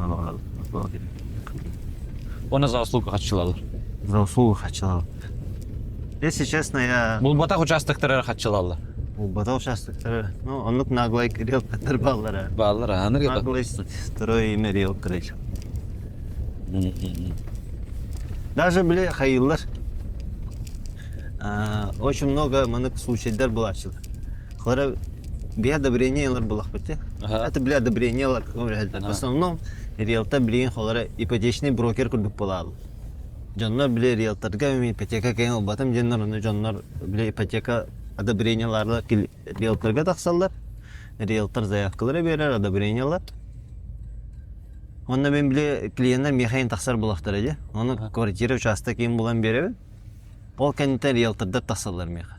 Оны за услугу харчылалар. За услугу харчылалар. Если честно, я Булбатах участоктары харчылаллар. Булбатах участоктары, ну, оннук наглай риэлтор бааллара. Бааллар, аны Наглый второе имя риэлтор. Даже, били, хайыллар. Очень много маннык случайдар булааччылар. Холора бия одобрение булахпыт. Это бля одобрение В основном риэлтор билигин холора ипотечный брокер курдук буолаалар. Дьоннор били риэлторга ипотека кэҥ ылбатым диэннэр ону дьоннор били ипотека одобрениеларла риэлторга тахсаллар. Риэлтор заявкалары биэрэр, одобрениелар. Онно мин били клиеннэр миэхэ тахсар булахтара дии. Ону квартира участок им булан биэрэбин. Ол кэнниттэн риэлтордар тахсаллар миэхэ.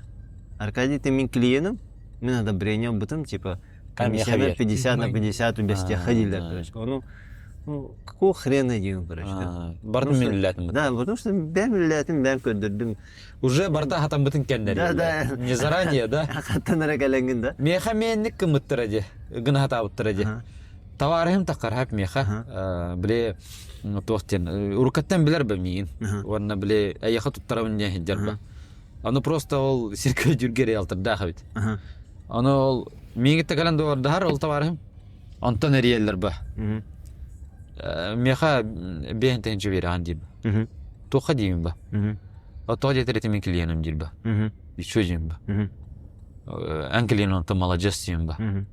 Аркадий, ты мин клиеным, мин одобрение ылбытым, типа комиссияны 50 на 50 убестиэхэ дииллэр, короче. Ону ну, какого хрена диим, короче. Бардым мин үлэлээтим. Да, потому что бэм үлэлээтим, бэм көрдөрдүм. Уже барта хатаммытын кэннэр. Да, да. Не заранее, да? Хаттан эрэ кэлэҥҥин, да? Миэхэ мээнник кымыттара дии, гына хатаабыттара дии. Товарыһым таххархап миэхэ, били туох диэн, уруккаттан билэр ба миигин. Уонна били эйиэхэ туттарабын диэн сылдьар ба. Ону просто ол сиргэ дьүргэ риэлтордаах эбит. Ону ол миигиттэ кэлэн дуордаһар ол товарыһым. Онтон эрийэллэр ба. Миэхэ биэһин тыһыынча биэрэҕин диир ба. Туохха диибин ба? Тоҕо диэтэр ити мин клиеним диир ба. Еще диим ба. Эн клиент онтон маладьыас диим ба.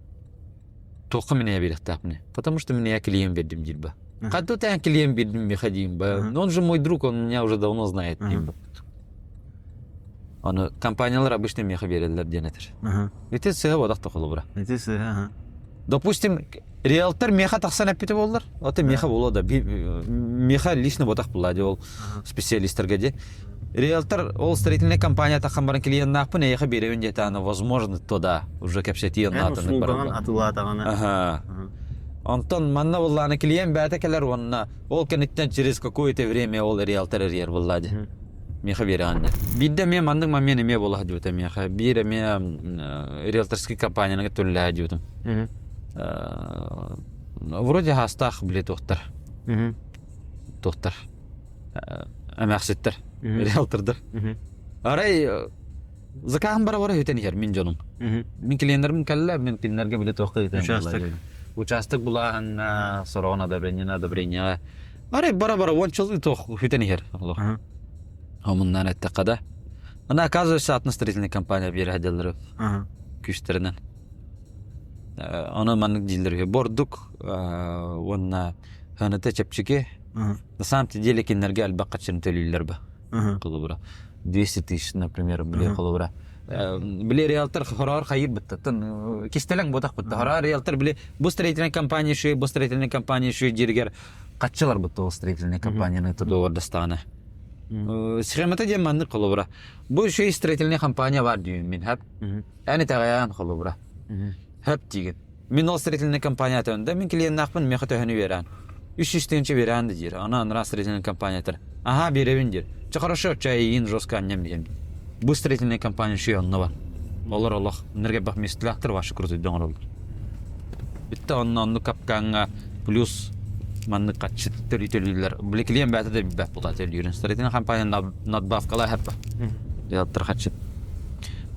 Туохха минэйэ биэриэхтээхпиний? Потому что меня клиент биэрдим диир ба. Хата эн клиент биэрдим миэхэ диим ба. Но он же мой друг, он меня уже давно знает диим ба. Аны компаниялар обычно миэхэ биэрэллэр диэн этэр. Ити сыһа бодах холобура. Ити сыһа, Допустим, риэлтор миэхэ тахсан эппитэ буоллар, это миэхэ буолуо да, миэхэ лично ботах буолла дии ол специалисттарга дии. Риэлтор ол строительная компания таххан баран клиеннаахпын эйиэхэ биэрэбин диэтэҕинэ, возможно, то да, уже кэпсэтии Эн оннаатыннык услугаҕын барар. атылаатаҕына. Аха. Онтон манна буоллаҕына клиент бэйэтэ кэлэр уонна ол кэнниттэн через какое-то время ол риэлтор эрийэр буоллаа дии. Миэхэ биэрэҕин диэн. Биирдэ эмиэ маннык момент эмиэ буола сылдьыбыта миэхэ. Биир эмиэ риэлторский компанияны кытта үлэлэһэ сылдьыбытым. Вроде хаастаах били туохтар. Туохтар эмээхситтэр, риэлтордар. Арай закаһым бара-бара үтэн иһэр мин дьонум. Мин клиеннэрим кэллэ, мин кинилэргэ билэ туохха ыытан Участок. Участок булааһыҥҥа, сороҕун одобрение, одобрениеҕа. Арай бара-бара уонча туох үтэн иһэр. Омуннаан эттэххэ да. Она оказывается атна строительная компания биэрэ сылдьаллар күүстэринэн. Ону маннык дииллэр үһү. Бордук уонна сыаната чэпчэки. На самом деле кинилэргэ элбэх харчыны төлүүллэр ба. Холобура 200 тысяч, например, били холобура. Били риэлтор хороор хайыр быттаттан кистэлэҥ ботах бытта. Хороор риэлтор били бу строительная компания шуй, бу строительная компания шуй диригер хаччылар бытта ол строительная компанияны договордастаҕына. Схемата диэн маннык холобура. Бу үчүгэй строительная компания бар дүйүн мин хэп. Эн итэҕэйээн холобура. Хэп диигин. Мин ол строительная компания да мин клиеннаахпын миэхэ төһөнү биэрээн. 300 тыһыынча биэрээн да диир. Аны анараа строительная компания этэр. Аха биэрэбин диир. Чэ хорошо, чэ эйигин жестко анньам диэн. Бу строительная компания үчүгэй онно бар. Олор олох ныргайбах миэстэлээхтэр ваши крутойдон оҥороллор. Бүттэ онно оннук капкаҥҥа плюс маннык хаччы төлүүллэр. Били клиент бэйэтэ да билбэт буолла төлүүрүн. Строительная компания надбавкалаа хэппэ. Риэлтор хаччы.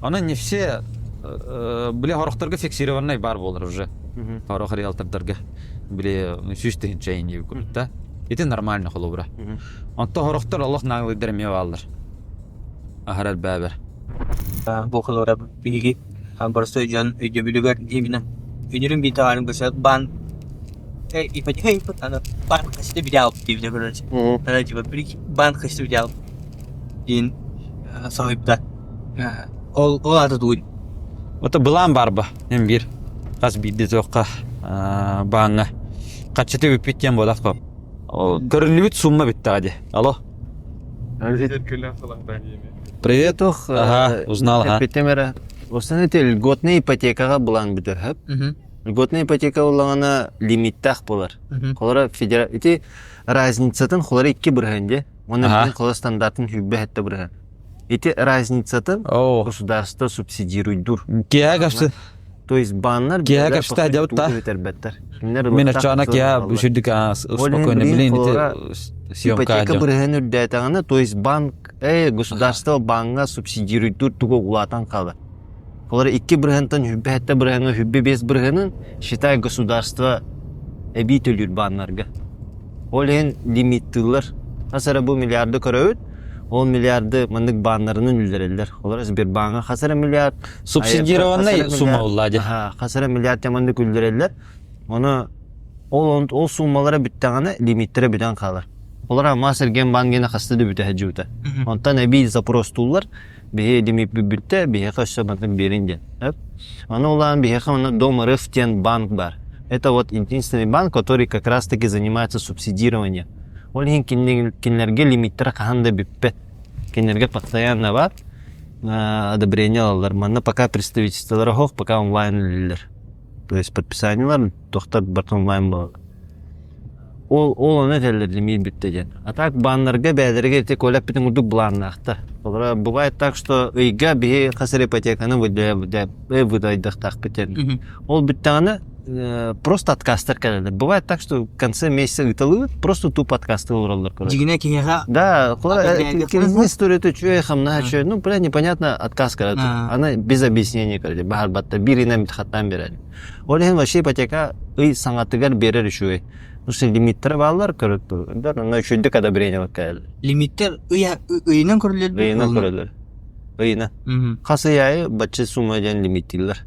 Онон не все били хорохторго фиксированный бар буолар уже. Хорох риэлтордарга били 100 тыһыынча инни курдук да. Ити нормально холобура. Онто хорохтор олох наглыйдар эмиэ бааллар. Аһарар бээбэр. Бу холобура биһиги боростуой дьон өйдөбүлүгэр именно үнүрүн биир даҕаны быса баан ипотека аны баан хасты видео диэбитэ короче. Ана типа баан хасты видео диэн соһуйбута. Ол ол аата тугуй? Ото былаан баар ба. Мен биир хас биирдии туохха бааҥҥа хаччыты бүппүт диэн буолах по. Көрүллүбүт сумма бүттэҕэ дии. Алло. Привет. Ага, узнал, ага. Эппитим эрэ. Осан ити льготная ипотекаҕа былаан бүтэр хөп. Льготная ипотека буллаҕына лимиттаах буолар. Холора федера ити разницатын холора икки бырыһан дии. Уонна холор стандартын хүббэ хэттэ бырыһан. Ити разницатын государство субсидируйдур. Киһэ капсы. То есть баннар Киһэ капсыта дьабытта. Бүтэрбэттэр. Мен оччоҕуна киһэ сүрдүк спокойно билин ити съемка Ипотека бырыһын үрдээтэҕинэ, то есть банк, государство бааҥҥа субсидируйдуур тугу улаатан хаалар. Олор икки бырыһынтан хүббэ сэттэ бырыһыҥҥа хүббэ биэс бырыһынын, считай, государство эбии төлүүр бааннарга. Ол иһин лимиттыыллар. Хас эрэ бу миллиарды көрөбүт, ол миллиарды маннык бааннарынан үллэрэллэр. Олор Сбербааҥҥа хас эрэ миллиард, Субсидированный сумма булла дии. Хас эрэ миллиард маннык үллэрэллэр. Ону ол ол суммалара бүттэҕинэ лимиттэрэ бүтэн хаалар. Олор Алмаас Эргиэнбаан гиэнэ хаста да бүтэ сылдьыбыта. Онтон эбии запростууллар, биһи лимиппит бүттэ, биһиэхэ өссө мантан биэрин диэн. Ону улаан биһиэхэ онно Дом РФ диэн банк бар. Это вот единственный банк, который как раз таки занимается субсидированием. Ол иһин кинилэргэ лимиттэрэ хаһан да бүппэт. Кинилэргэ постоянно бар одобрение алаллар. Манна пока представительстволара суох, пока онлайн үлэлииллэр. То есть подписаниелар туохтар барыта онлайн буолар. Ол ол ону этэллэр лимит бүттэ диэн. А так бааннарга бэйэлэригэр ити Коля эппитин курдук былааннаахтар. Олоро бывает так, что ыйга биһи хас эрэ ипотеканы выдайдахтаахпыт диэн. Ол бүттэҕинэ просто отказтар кэлэллэр. Бывает так, что в конце месяца ыыталыыбыт, просто тупо отказтыы олороллор короче. Дьиҥинэ киһиэхэ Да, кредитная история үчүгэй, хамнаһа үчүгэй. Ну, бля, непонятно отказ короче. Она без объяснений, короче, баһарбатта бииринэн хаттаан берер. Ол иһин вообще ипотека ый саҥатыгар биэрэр үчүгэй. Потому что лимиттэр бааллар, көрөттөр. Онно үчүгэйдик одобрение кэлэр. Лимиттэр ыйынан көрүллэр Ыйынан көрөллөр. Ыйынан. Хас ый аайы бачча сумма диэн лимиттииллэр.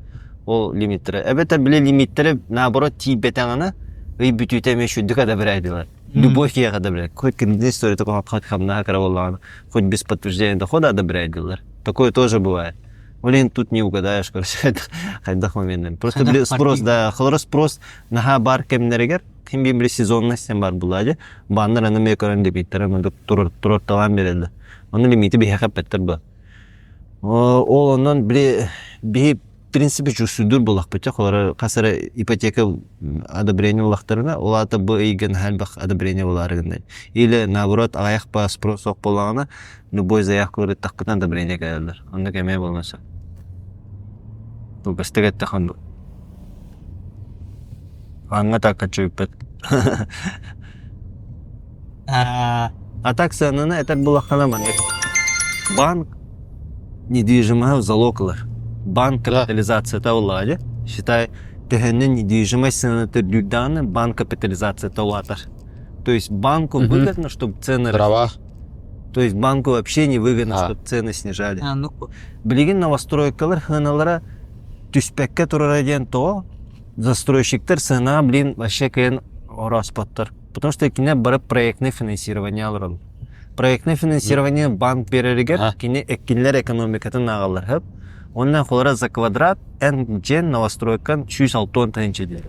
Ол лимиттэрэ. Эбэтэр били лимиттэрэ наоборот тиийбэтэҕинэ ый бүтүүтэ эмиэ үчүгэйдик одобряйдылар. Любой киһиэхэ одобряет. Хоть кредитная история такого хоть хамнаһа кыра буоллаҕына, хоть без подтверждения дохода одобряйдылар. Такое тоже бывает. Блин, тут не угадаешь, короче, хайдах моментын. Просто били спрос, да, холоро спрос наһаа бар кэмнэригэр, ким били сезонность бар була Бааннар аны эмиэ көрөн лимиттэрэ мындык турорталаан биэрэллэр. Ону лимити биһиэхэ эппэттэр бу. Ол онон били биһи в принципе чувствуйдуур буоллахпыт холоро хас эрэ ипотека одобрение буллахтарына, ол аата бу ыйга наһаа элбэх одобрение булаары гынна. Или наоборот аҕыйах ба спрос суох буоллаҕына, любой заявка ырыттахпытына одобрение кэлэллэр. Оннук эмиэ буолмаса. Кылгастык эттэххэ оннук. Аҥҥа такка чуйпат. А так сыананы этэр булаххана маннык. Банк недвижимоһы в залог ылар. Банк капитализацията буоллаҕа дии. Считай, төһөннөн недвижимость сыаната үрдүүр даҕаны банк капитализацията улаатар. То есть банку выгодно, чтобы цены Дрова. То есть банку вообще не выгодно, чтобы цены снижали. Билигин новостройкалар сыаналара түспэккэ турара диэн тоҕо застройщиктар сыанаҕа блин вообще кыайан орооспоттор. Потому что кинилэр бары проектное финансирование алараллар. Проектное финансирование банк биэрэригэр кини кинилэр экономикатын ааҕаллар сөп. Онно холора за квадрат эн дьиэн новостройкан 160 тыһыынча диэн.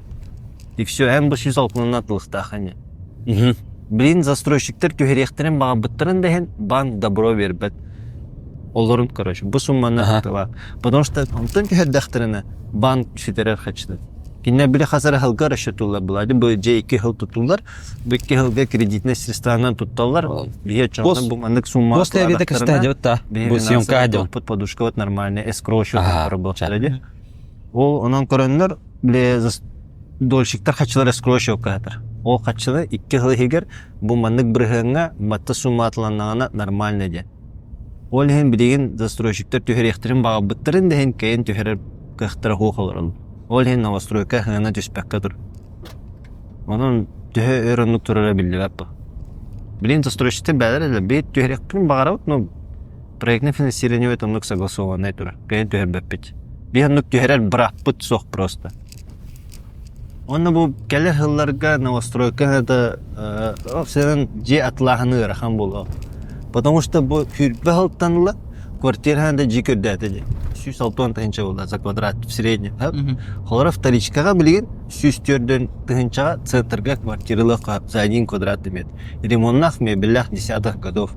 И все, эн бу 160 атылыктаах ини. Блин, застройщиктар түһэриэхтэрин баҕарбыттарын да иһин банк добро биэрбэт. Олорун, короче, бу сумманы атыла. Потому что онтон түһэрдэхтэринэ банк сүтэрэр хаччыта. Кинилэр били хас эрэ сылга расчетуллар была. Бу дьэ икки сыл тутуллар. Бу икки сылга кредитнэй средстванан тутталлар. Биһи оччоҕуна бу маннык сумма После обеда кстати, да. Бу съемка идет. Подушка вот нормальный эскроу счет работали. Ол онон көрөннөр бile дольщиктар хаччылар эскроу счетка хатар. Ол хаччылы икки сыл иһигэр бу маннык бырыһыаҥҥа матта сумма атыланнаҕына нормально диэн. Ол иһин билигин застройщиктар түһэриэхтэрин баҕарбыттарын да иһин кэйэн түһэрэр кыахтара суох олороллор. Ол иһин новостройка сыана түспэккэ турар. Онон төһө өр оннук турара биллибэт бу. Билигин застройщиктар бэйэлэрэ да биир түһэриэхпин баҕарабыт, но проектное финансирование оннук согласованнай турар. Кэйэн түһэрбэппит. Биир оннук түһэрэр бырааппыт суох просто. Уонна бу кэлэр сылларга новостройка это сыанан дьиэ атылааһыны ыарахан буолуо. Потому что бу сүүрбэ сылтан ыла квартираһын да дьиэ көрдөөтө дии. 160 тыһыынча буолла за квадрат в среднем. Холоро вторичкаҕа билигин 104 тыһыынчаҕа центрга квартиралыахха за один квадрат метр. Ремоннаах мебеллээх десятых годов.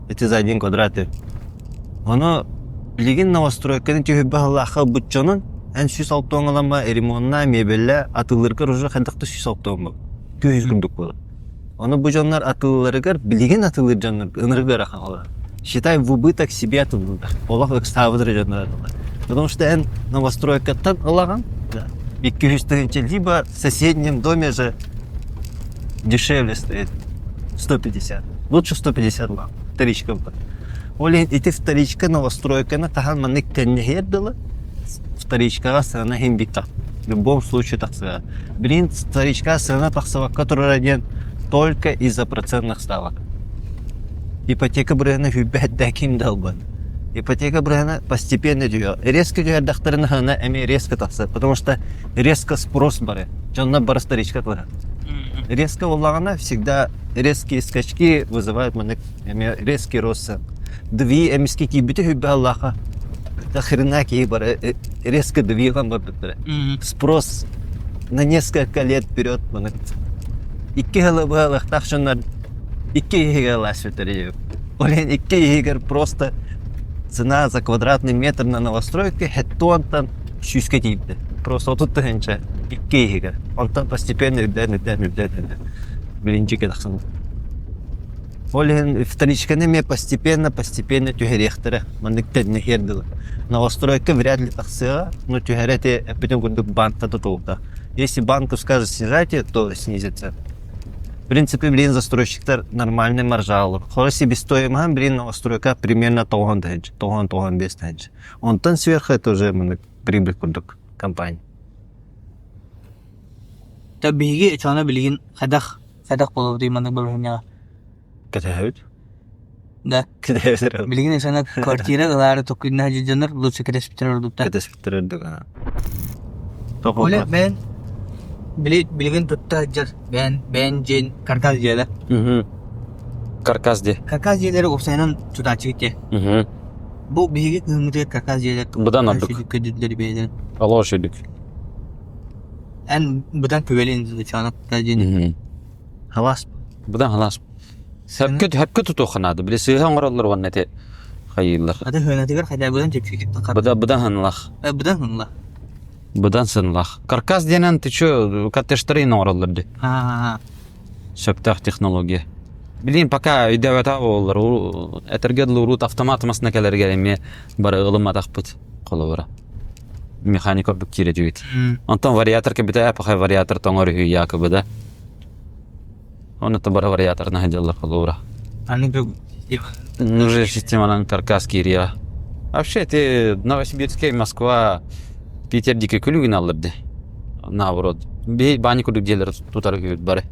Это за один квадрат. Ону билигин новостройканы түһүрбэ сыллаахха ылбыт дьонун эн 160 ылама ремонна, мебеллэ атыылыыргар уже хайдах да 160 буолар. Күүс курдук буолар. Ону бу дьоннор атыыларыгар билигин атыылыыр дьоннор ынырык ыарахан олорор. Считай в убыток себе атыылыыллар. Олох ыксаабыт эрэ дьоннор атыылар. Потому что эн новостройкаттан ылаҕын, 200 тыһыынча либо в соседнем доме же дешевле стоит 150. Лучше 150 ылаҕын вторичка Ол иһин ити вторичка новостройканы хаһан маннык тэннэһиэр дылы вторичкаҕа сыана иһин бит в любом случае тахсыа. Билигин вторичкаҕа сыана тахсыбакка турара диэн только из-за процентных ставок. Ипотека бырыһыана сүүрбэ ким да ылбат. Ипотека бырыһыана постепенно түһүө. Резко түһэрдэхтэринэ сыана эмиэ резко тахсар, потому что резко спрос бары. Дьоннор бары вторичка турар. Резко буоллаҕына всегда резкие скачки вызывают маннык эмиэ резкий рост цен. Две эмискэ киирбитэ үһү Аллаха. Да хрена киһи бары резко двиған барбыттара. Спрос на несколько лет вперед маннык икки сылы быһалыахтаах дьоннор икки иһигэр ылаасбыттар Ол иһин икки иһигэр просто цена за квадратный метр на новостройке хеттуонтан сүүскэ тиийбитэ. Просто отут тыһыынча икки иһигэр. Онтон постепенно үрдээн үрдээн үрдээн үрдээн билинчикэ тахсан. Ол иһин вторичканы эмиэ постепенно постепенно түһэриэхтэрэ. Маннык тэннэһиэр дылы. Новостройка вряд ли тахсыаҕа, но түһэрэ ити эппитим курдук банкта тутулта. Если банку скажет снижайте, то снизится. В принципе, блин, застройщиктар нормальный маржа алыр. Хоро себестоимоһын, блин, новостройка примерно тоҕон тыһыынча, тоҕон бес тыһыынча. Онтон сверху это уже маннык прибыль курдук компания. Та биһиги чоно билигин хайдах хайдах буолуобутуй маннык балаһыанньаҕа? Кэтэһэбит. Да. Кэтэһэбит. Билигин сана квартира ылаары токуйна дьоннор лучше кэтэспиттэр ордуктар. Кэтэспиттэр ордук. Оля бэйэн били билигин тутта сылдьар бэйэн бэйэн дьиэн каркас дьиэлэ. Каркас дии. Каркас дьиэлэри уопсайынан тутааччы те. Бу биһиги кыһыҥҥытыгар каркас дьиэлэр Быдан ордук. көдүллэр бэйэлэрин. Олоо үчүгдүк. Эн быдан күбэлин дьиэни. Халаас. Быдан халаас. Хөпкө хөпкө тутуохха наада. Били сыыһа оҥороллор уонна ити хайыыллар. Аты хыанатыгар хотя быдан чэпчэки Быда быдан ханылах. Быдан ханылах. Быдан сынлах. Каркас диэнэн ты чё коттеджтары оҥороллор дии. Сөптөөх технология. Билин пока өйдөөбөтөх буоллар этэргэ дылы урут автомат масына кэлэригэр эмиэ бары ылымматахпыт холобура. Механика ордук киирэ түгүт. Онтон вариатор кэбитэ пахай вариатор тоҥор үһү якобы да. Оны бары вариаторна сылдьаллар холобура. Аны Уже системанан каркас киириэ. Вообще эти Новосибирскай, Москва, Питер диэки күлүгүн алларды. Наоборот. Биһи баани курдук дьиэлэр тутар үһүбүт бары.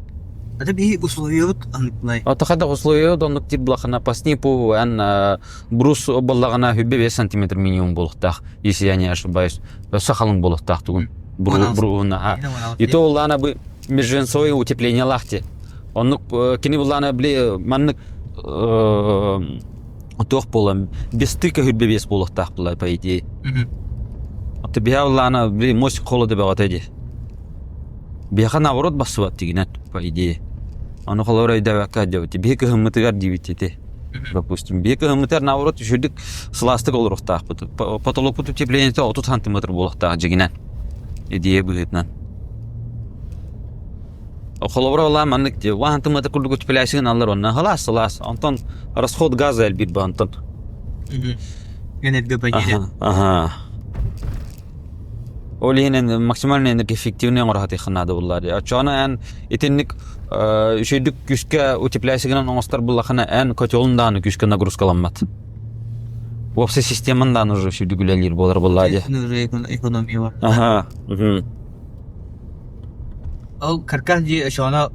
Это биһи условиябыт анныклай. Ата хайдах условиябыт оннук тип булахына по снипу эн брус буоллаҕына 25 сантиметр минимум буолуохтаах, если я не ошибаюсь. Өссө халыҥ буолуохтаах тугун. Бруһуна. И то улаана бы межвенцовое утеплениелаах ти. Оннук кини буллаана били маннык туох буолан без стыка хүрбэ бес буолуохтаах була по идее. Аты биһа улаана били мостик холода бөҕөтө ди. Биһиэхэ наоборот бассыбат тигинэн по идее. Ону холобура өйдөөбөккө дьэбит. Биһи кыһыммытыгар диибит ити. Допустим, биһи кыһыммытыгар наоборот үчүгдүк сылаастык олоруохтаахпыт. Потолокпут утеплениета 30 сантиметр буолуохтаах дьигинэн. Идея быһыытынан. Холобура олаан маннык уаһантымата курдук утепляйсыгын аллар онно халаас сылаас. Онтон расход газа элбиир ба онтон. Энергопотери. Аха. Ол иһинэн максимально энергоэффективный оҥоро наада буллар. Оччоҕуна эн итинник үчүгдүк күүскэ утепляйсыгынан оҥостор буллахына эн котелун дааны күүскэ нагрузкаламмат. Уопсай системан дааны уже үчүгдүк үлэлиир буолар буллаа дии. Экономия бар. Аха. Ол каркас дии очоҕуна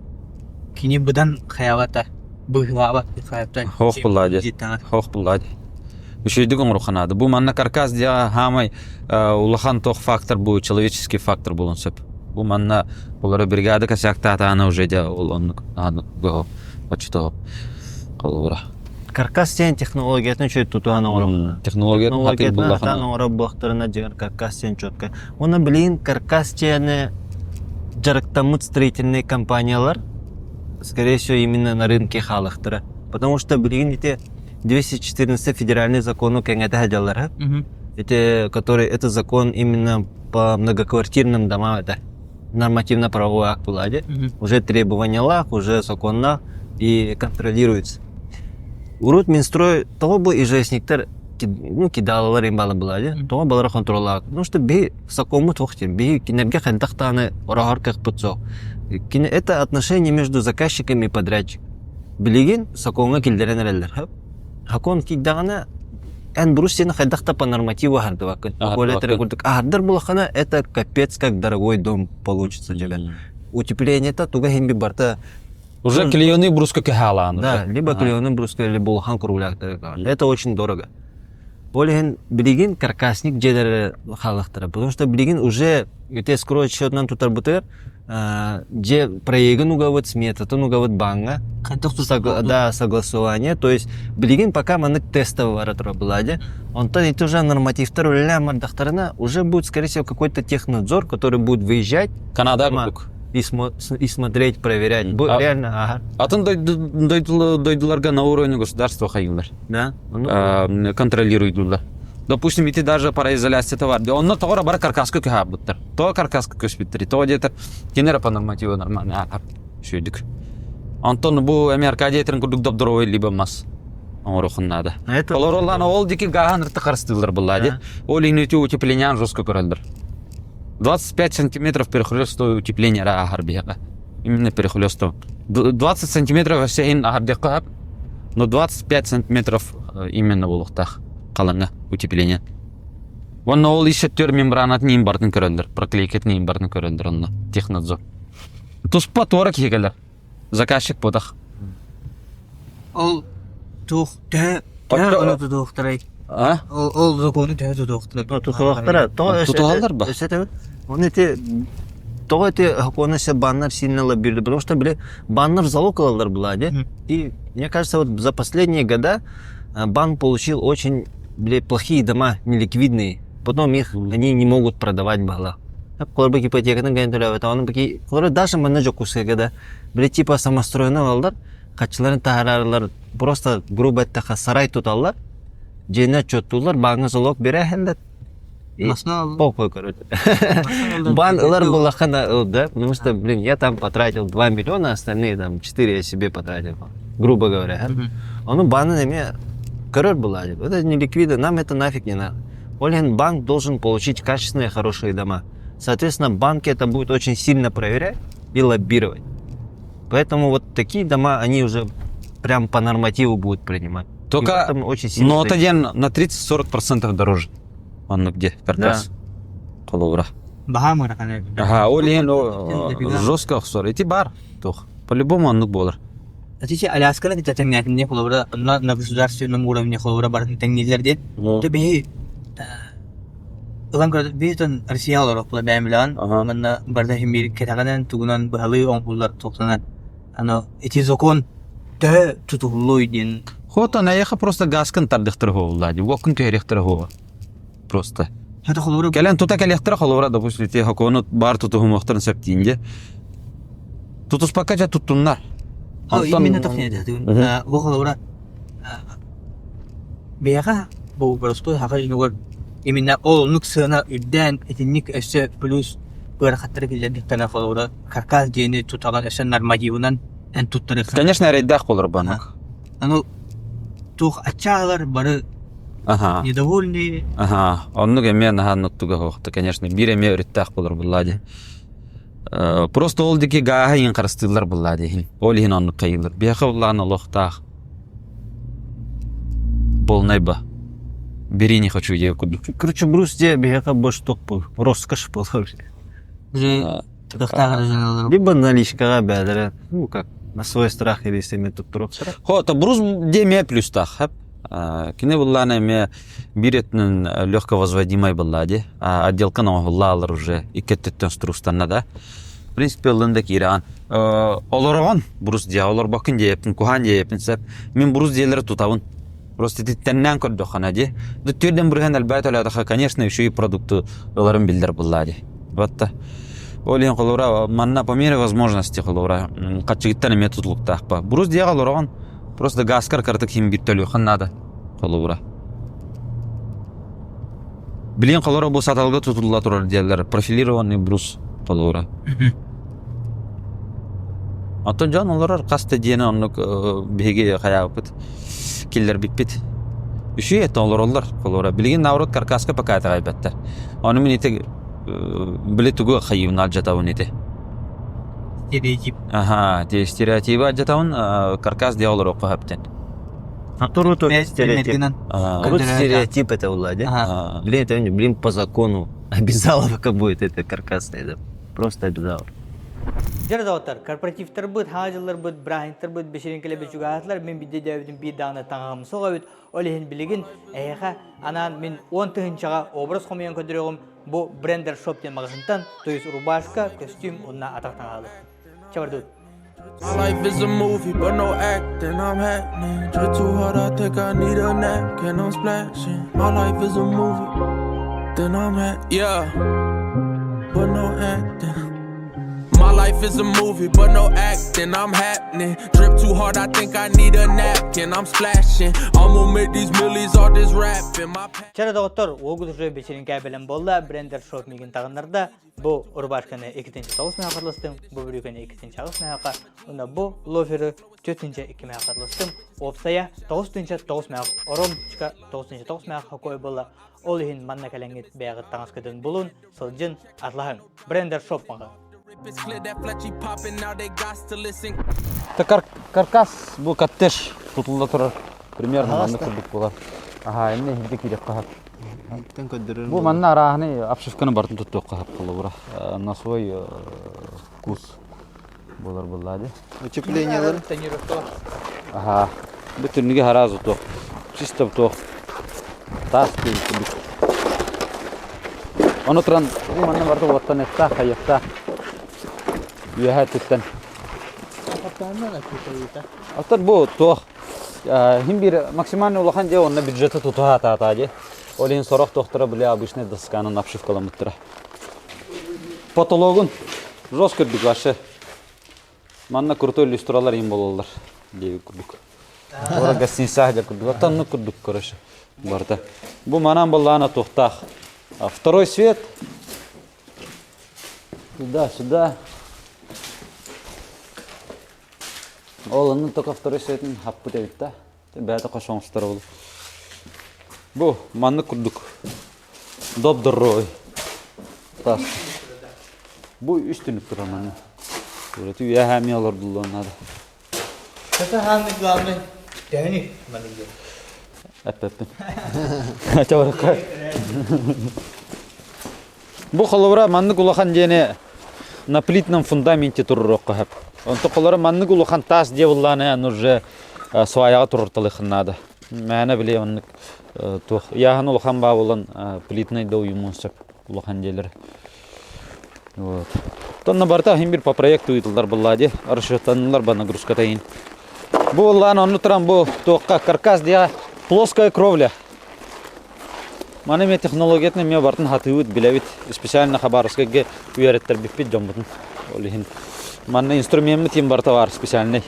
кини быдан хайаабата быһыылаабат хайаптан Хоох буллаа дии. Хоох буллаа дии. Үчүгдүк оҥоруохха наада. Бу манна каркас диэҕэ хаамай улахан туох фактор бу человеческий фактор буолуон сөп. Бу манна олору бригада косяктаатаана уже дьэ ол оннук оччотоо холобура. Каркас диэн технологиятын үчүгэй тутуһан оҥоробут. Технологиятын хатыыр Технологиятын оҥорор буоллахтарына дьиҥэр каркас диэн четко. Уонна билигин каркас диэни дьарыктаммыт строительные компаниялар скорее всего именно на рынке хаалыахтара. Потому что билигин ити 214 федеральный закону кэҥэтэ сылдьаллар. Это который это закон именно по многоквартирным домам это нормативно-правовой акт была, уже требованиялаах, уже законно и контролируется. Урут Минстрой того бы ижестниктер ну, кидалалар имбала была, тоҕо балара контроллаах. Потому что би сокоммут охтир, би кинерге хайдахтааны ороһор кыахпыт суох. Это отношение между заказчиком и подрядчиком. Билигин сокуоҥҥа киллэрэн эрэллэр. Сокуон киирдэҕинэ эн брус сeni хайдах да по нормативу аһардыбаккын. Коля курдук аһардар булаххана это капец как дорогой дом получится дьэгэн. Утепление-то туга иһин барта Уже клееный бруска кэһаалаан. Да, либо клееный бруска, либо улахан кругляктары. Это очень дорого. Ол иһин билигин каркасник дьиэлэрэ хаалыахтара. Потому что билигин уже ити эскроу счетунан тутарбытыгар дьиэ проегын угабыт, сметатын угабыт бааҥҥа. Да, согласование. То есть билигин пока маннык тестовый бара турар была Онтон ити уже нормативтар үлэлээн бардахтарына уже будет, скорее всего, какой-то технадзор, который будет выезжать Канада курдук. И смотреть, проверять. Реально, ага. Атын дойдуларга на уровне государства хайылар. Да? Контролируйдулар. Допустим, ити даже пароизоляция бар. Онно тоҕо бара каркаска көһаабыттар. То каркаска көспүттэр. То диэтэр кинера по нормативу нормально сүйдүк. Онтон бу эми Аркадий этерин курдук добдоровой либо мас оҥоруохун наада. Олор оллаана ол дики гааһын ырты харыстыылар булла ди. Ол инити утеплениያን жестко көрөллөр. 25 сантиметров перехлёстовое утепление ааһар биһиэхэ. Именно перехлёстов. 20 сантиметров өссө аһардыахха но 25 сантиметров именно буолуохтаах халаҥа утепление. Уонна ол ис өттүгэр мембранатын иин бартын көрөллөр, проклейкатын иин бартын көрөллөр онно технадзор. Туспа туора киһи кэлэр. Заказчик буотах. Ол туох төһө төһө ону тутуохтарай? А? Ол ол закону төһө тутуохтарай? Тутуохтара. Тутуһаллар ба? Он эти тоҕо эти законы все баннар сильно лоббировали, потому что были баннар залог ылаллар была, И мне кажется, вот за последние года банк получил очень били, плохие дома, неликвидные. Потом их они не могут продавать было. Холобур ипотеканы гэн төлөөбөт. Оны бики холобур даже манна Дьокуускайга да били типа самостройны ылаллар, хаччыларын таһаараллар, просто грубо эттэхэ сарай туталлар, дьиэни отчуоттууллар, бааҥҥа залог берээһэллэр. Похуй, короче. Бан ылар булахана да, потому что, блин, я там потратил 2 миллиона, остальные там 4 я себе потратил, грубо говоря. Ону банын эмиэ көрөр была, это не ликвиды, нам это нафиг не надо. Ол иһин банк должен получить качественные, хорошие дома. Соответственно, банки это будет очень сильно проверять и лоббировать. Поэтому вот такие дома, они уже прям по нормативу будут принимать. Только, очень сильно но это диэн на 30-40% дороже. Оннук где каркас. Холобура. Баһаам ыарахан Ага, ол иһин жестко охсор. Ити бар. Туох. По-любому оннук буолар. Ити Алясканы кытта тэҥнээтиннэ холобура на государственном уровне холобура барытын тэҥнииллэр диэн. Ты биһи ылан көрө биһитон Россия олорохпула бэйэмилэҕин манна барыта иһин кэтэҕинэн тугунан быһалыы оҥоһуллар туохтанан аны ити закон төһө тутуһуллуой диэн Хотон эйиэхэ просто газкын тардыхтара буолла дии, уоккун түһэриэхтэрэ буолла. Просто. Это холобура Кэлэн тута кэлиэхтэрэ холобура, допустим, ити хокуону баар тутуһумуохтарын сөп диин дии. Тутуспакка дьэ туттуннар. Онтон именно так не бу холобура биһиэхэ бу боростуой саха дьонугар именно ол оннук сыана үрдээн итинник өссө плюс ыарахаттары киллэрдиктэрэ холобура каркас диэни тутаҕын өссө нормативынан эн туттарыаххын Конечно, эрэйдээх буолар банок. Аны туох аччаалар бары Аха. недовольные. Аха. Оннук эмиэ наһаа оннуктуга суохта, конечно. Биир эмиэ өрүттээх буолар буллаа дии. Просто ол диэки гааһы иһин харыстыыллар буллаа дии. Ол иһин оннук хайыыллар. Биһиэхэ буллаҕына олохтоох. Полнай ба. Бери не хочу диye курдук. Короче, брус дьиэ биһиэхэ боштук был, роскошь буолар. Либо наличкаҕа бээлэрэ, ну как, на свой страх или семи туттуруохтара. Хо, брус дьиэ эмиэ плюстаах. Кини буллаана эмиэ биир өттүнэн легко возводимай буллаа дии. Отделка оҥоһуллаалар уже икки өттүттэн струстанна да. В принципе, ыллын да киирэҕин. Олороҕун брус дьиэ, олорбоккун диэппин, куһаан диэппин сөп. Мин брус дьиэлэри тутабын. Просто ититтэннээн көрдөххүнэ дии. Түөрдэн бырыһан элбэҕи төлөөтөххө, конечно, үчүгэй продукты ыларын биллэр буллаа дии. Вот ол иһин холобура манна по мере возможности холобура хаччыгыттан эмиэ тутулуктаахпа. Брус дьиэҕэ олороҕун, просто газкар кыратык иһин биир төлүөххүн наада холобура. Билигин холобура бу саталга тутулла турар диэллэр профилированный брус холобура. Оттон дьон олорор хас да дьиэни оннук биһиги хайаабыппыт киллэрбиппит. Үчүгэй это олороллор холобура. Билигин наоборот каркаска пока итэҕэйбэттэр. Ону мин ити били тугу хайыыбын алдьатабын ити. Стереотип. Аха, стереотибы алдьатабын каркас дьиэ олоруохха сөптен. Туру стереотип. Вот стереотип это была, да? Блин, это, блин, по закону обязаловка будет это каркасная, да? Просто обязаловка. Дьэ доҕоттор, корпоративтарбыт, хаһаайыларбыт, бырааһынньыктарбыт бэчэриҥкэлэрбит чугаһаатылар, мин биирдэ өйдөөбүтүм биир даҕаны таҥаһым суох эбит. Ол иһин билигин эһиэхэ анаан мин 10 тыһыынчаҕа образ хомуйан көрдөрүөҕүм бу Брендер Shop диэн маҕаһыынтан, то есть рубашка, көстүүм уонна атах таҥаһалы. Чабардыт. My life is a movie, but no acting. I'm happening. Drip too hard, I think I need a napkin. I'm splashing. My life is a movie. Then I'm at yeah, but no acting. My life is a movie, but no acting. I'm happening. Drip too hard, I think I need a napkin. I'm splashing. I'ma make these millies all this rapping. My Чэ доҕоттор, уолгут уже бэчэриҥкэ бэлэм буолла, Брендер Shop миигин таҕыннарда. Бу рубашканы 2-тоҕус мэһэ хатыластым, бу бүрүүкэни 2-аҕыс мэһэхэ, уонна бу лоферы 4-2 мэһэ хатыластым. Уопсайа 9-9 мэһэх оромчика 9-9 мэһэх хокуой буолла. Ол иһин манна кэлэҥҥит бэйэҕит таҥаскытын булун, сылдьын, атлаһыҥ. Брендер Shop маҕа. It's clear that Fletchy popping, now they got to listen. Это каркас бу коттедж тутулла турар. Примерно маннык курдук буолар. Аха, эмне иһирдьэ киириэххэ сөп. Бу манна арааһыны обшивканы барытын туттуохха сөп холобура. На свой вкус буолар буоллаа дии. Утеплениелар. Аха. Бу түннүгү сразу туох. Чисто туох. Таас диэн курдук. Ону туран бу манна барыта уоттаныахтаах, хайыахтаах. Үөһээ өттүттэн. Оттон бу туох Хим биир максимально улахан дьиэ онно бюджеты тутуһа атаата дии. Ол иһин сорох туохтара били обычный досканан обшивкаламмыттара. Потологун жестко үрдүк вообще. Манна крутой люстралар им бололлар диэбит курдук. Ора гостиница дьэ курдук. Оттон ну курдук короче барыта. Бу манан боллаана туохтаах. Второй свет. Туда, сюда. Ол оннун только второй светин хаппыт эбит да. Бэйэтэ хос оҥостор ол. Бу маннык курдук доп-дорой таас. Бу үс түнүк турар манна. Ураты үөһээ эмиэ олордуллуон наада. Это самый главный төһөнүй маннык диэн? Эппэппин. Чабырыкка. Бу холобура маннык улахан диэни на плитном фундаменте туруруохха сөп. Онто холоро маннык улахан таас дьиэ буллааны аны уже сваяҕа турурталыаххын наада. Мээнэ били оннук туох ыйааһын улахан баа буолан плитнай да уйумуон сөп улахан дьиэлэр. Вот. Тонна барыта иһин бир по проекту ыытыллар буолла дии. Расчеттанылар ба нагрузката иһин. Бу улаан онну туран бу туохха каркас диэҕэ плоская кровля. Маны эмиэ технологиятын эмиэ барытын хатыыбыт, билэбит. Специально Хабаровскайга үөрэттэрбиппит дьоммутун. Ол иһин манна инструмеммыт иһин барыта баар специальный.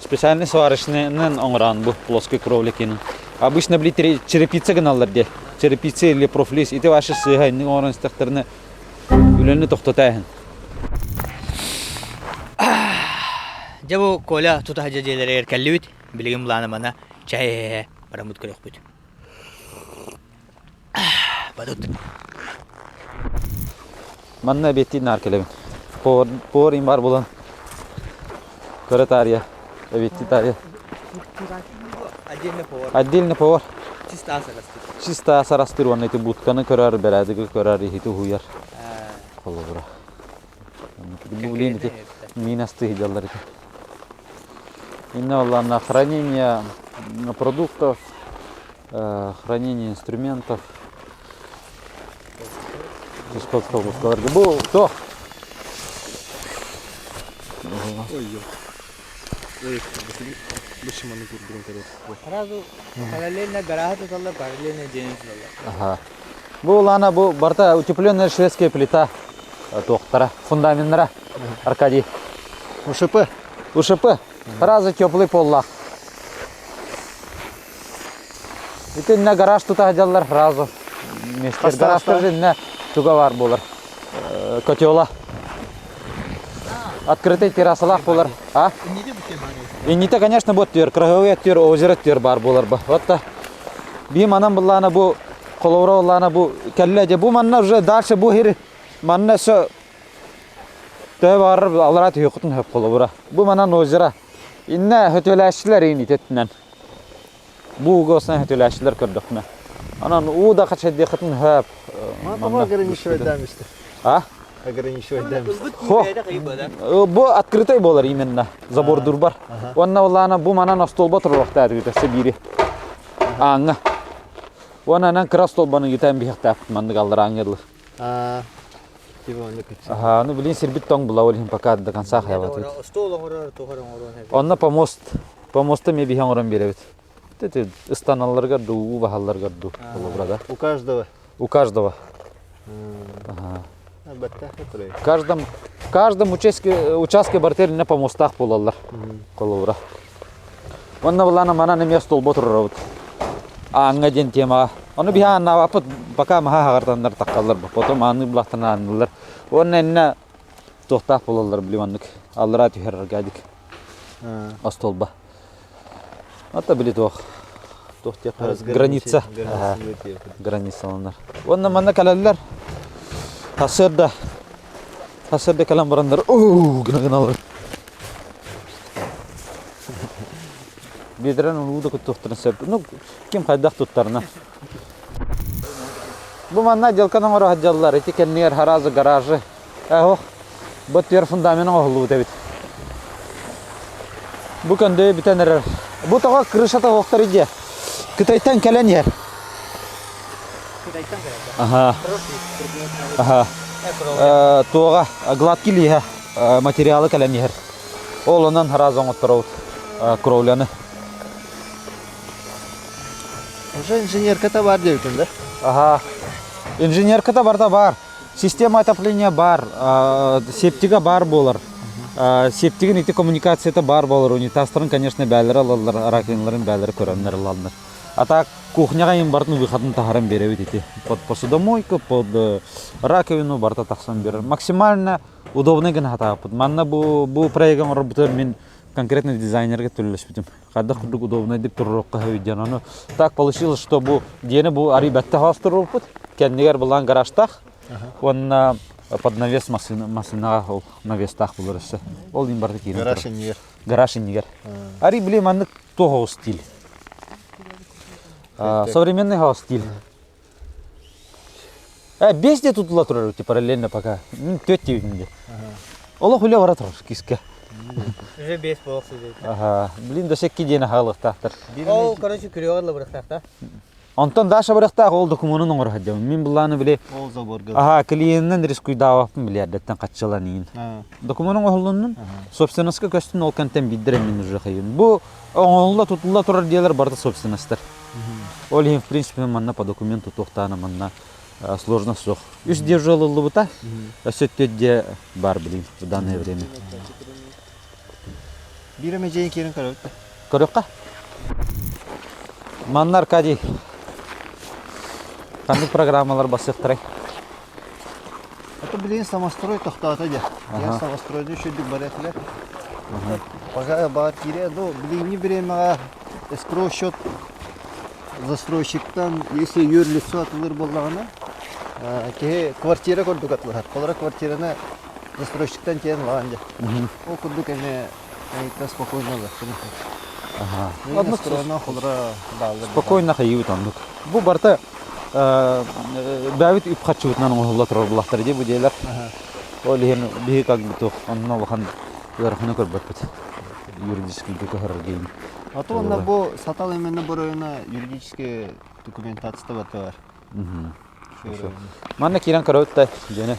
Специальный сварочныйынан оҥораан бу плоской кровля киинин. Обычно били черепица гыналлар диэ. Черепица или профлист. Ити вообще сыыһа инник оҥорон истэхтэринэ үлэни тохтотооһун. Дьэ бу Коля тута сылдьар дьиэлэригэр кэллибит. Билигин былаана мана чай иһэ бараммыт көрүөхпүт. Батут. Манна эбиэттиин наар кэлэбин. Повар, повар им бар булан көрө таарыйа, эбиэттии таарыйа. Отдельный повар. Отдельный повар. Чисто ас арастыыр. Чисто ас арастыыр уонна ити будканы көрөр, бэрээдэги көрөр, иһити уһуйар. Холобура. Бу блин ити миин астыы сылдьаллар ити. Инна на хранение продуктов, хранение инструментов. Бу туох? Сразу параллельно гаража туталлар, параллельно дьиэни туталлар. Ага. Бу лана бу барта утепленная шведская плита туохтара, фундаменнара, Аркадий. УШП. УШП. Сразу теплый поллах. Итиннэ гараж тута сылдьаллар сразу. Мистер гаражтар иннэ туга бар буолар. Котела. Открытый террасалаах буолар. А? Инните, конечно, бу түөр, краһовый түөр, озеро түөр бар буолар ба. Вот та. Би манан буллаана бу холобура буллаана бу кэллэ дьэ бу манна уже дальше бу хир манна все төһө баҕарар аллараа түһүөххүтүн сөп холобура. Бу манан озеро. Иннэ хөтүөлээччилэр иин итеттинэн. Бу ууга осынан хөтүөлээччилэр көрдөхпүнэ. Онон уу да хачайдыаххытын сөп. Мама ограничивайдаамисты. А? Ограничивайдаамисты. Хо. Бу открытай буолар именно. Забордур бар. Уонна улаана бу манан остуолба туруохтаа өссө биири. Ааҥҥа. Уонна анан кыра остуолбаны гитаан биһиэхтээхпит маннык алларааҥҥа дылы. Аха, ну блин сирбит тоҥ була ол иһин пока до конца хайабатыбыт. Остуол оҥорор, туһар оҥоруон Онно помост, помосты эмиэ биһи оҥорон биэрэбит. Ити ыстаналларыгар дуу, уу баһалларыгар дуу холобура да. У каждого. У каждого. Ага. В каждом, в каждом участке, участке бартеріне помостах буолаллар холобура. Онно булана манан эмиэ столбо туруробут. Ааҥҥа диэн темаҕа. Ону биһи ааннаабаппыт пока маһа хаҕартаннар таххаллар потом ааны булахтан ааннылар. Уонна иннэ туохтаах буолаллар били маннык аллараа түһэрэргээдик остуолба. Ата били туох туох диэххэ граница границаланар. Уонна манна кэлэллэр сарсыарда сарсыарда кэлэн бараннар уу гына гыналар Биэдэрэн улуу да туттуохтарын сөп. Ну, ким хайдах туттарына. Бу манна отделканы оҥоро сылдьаллар. Ити кэннигэр сразу гаражы. Эһох, бу түөр фундамент оҥоһуллубут эбит. Бу көндөйү бүтэн эрэр. Бу тоҕо крышата оһохтор идиэ. Кытайтан кэлэн иһэр. Кытайтан кэлэн. Аха. Аха. Туоҕа гладкий лииһэ материалы кэлэн иһэр. Ол онон сразу оҥотторобут кровляны. Уже инженерката бар диэбитин да? Аха. Инженерката барда бар. Система отопления бар, септига бар буолар. Септигин ити коммуникацията бар буолар. Унитазтарын, конечно, бээлери алаллар, раковиналарын бээлери көрөннөр ылаллар. А так кухняға им бартын выходын таһаран беребит ити. Под посудомойку, под раковину барта тахсан берер. Максимально удобный гына хатааппыт. Манна бу бу проегын оҥорбутугар мин конкретно дизайнерга төлөспүтүм. Хайдах курдук удобнайдык туруруохха сөбүй диэн. Ону так получилось, что бу диэни бу арый бэтте хаос туруорбут. Кэннигэр былаан гаражтаах. Уонна Под навес массыынаҕа ол навестаах булар өссө. Ол иһин барыта киирэн Гараж иннигэр. Гараж иннигэр. Ари били маннык туох стиль. Современный хаос стиль. Бес де тутула турар ути параллельно пока. Төрт диэбитим де. Олох үлэ бара турар киске. Уже бес буолуох сидит. Ага. Блин, до секки диэн хаалыктаахтар. Ол, короче, күрүөҕэр лабырыктаахта. Онтон Даша барыахтаах ол докумуонун оҥоро сылдьабын. Мин былааны били Ол заборга. Аха, клиенынан рискуйдаабаппын билиэрдэттэн хаччылан иин. Докумуон оҥоһуллуннун, собственноска көстүн ол кэнтэн биирдэр мин уже хайын. Бу оҥоһулла тутулла турар диэлэр барыта собственностар. Ол иһин, в принципе, манна по документу туохтаана манна сложно суох. Үс держал ыллыбыта, өссө төрт бар билин в данное время. Биир эмэ дьиэни киирэн көрөбүт да. Көрүөххэ. Манна Аркадий ханнык программалар басыахтарай? Это билигин самострой тохтоото дьэ. Билигин самостройду үчүгдүк бар этилэр. Пока баар киирэ, ну билигинни бириэмэҕэ эскроу счет застройщиктан если юрлицо атылыр буоллаҕына киһи квартира курдук атылыһар. Холоро квартираны застройщиктан тиэн ылаҕын дьэ. Ол курдук эмиэ айта спокойно ылыахпын. Оннук спокойно хайыыбыт оннук. Бу барыта бэйэбит үп харчыбытынан оҥоһулла турар булахтар дии бу дьиэлэр. Ол иһин биһи как бы туох онно улахан ыараханы көрбөппүт. Юридический көһөрөр диэн. А то онно бу сатал именно боройуна юридическая документация барыта бар. Манна киирэн көрөбүт да дьиэни.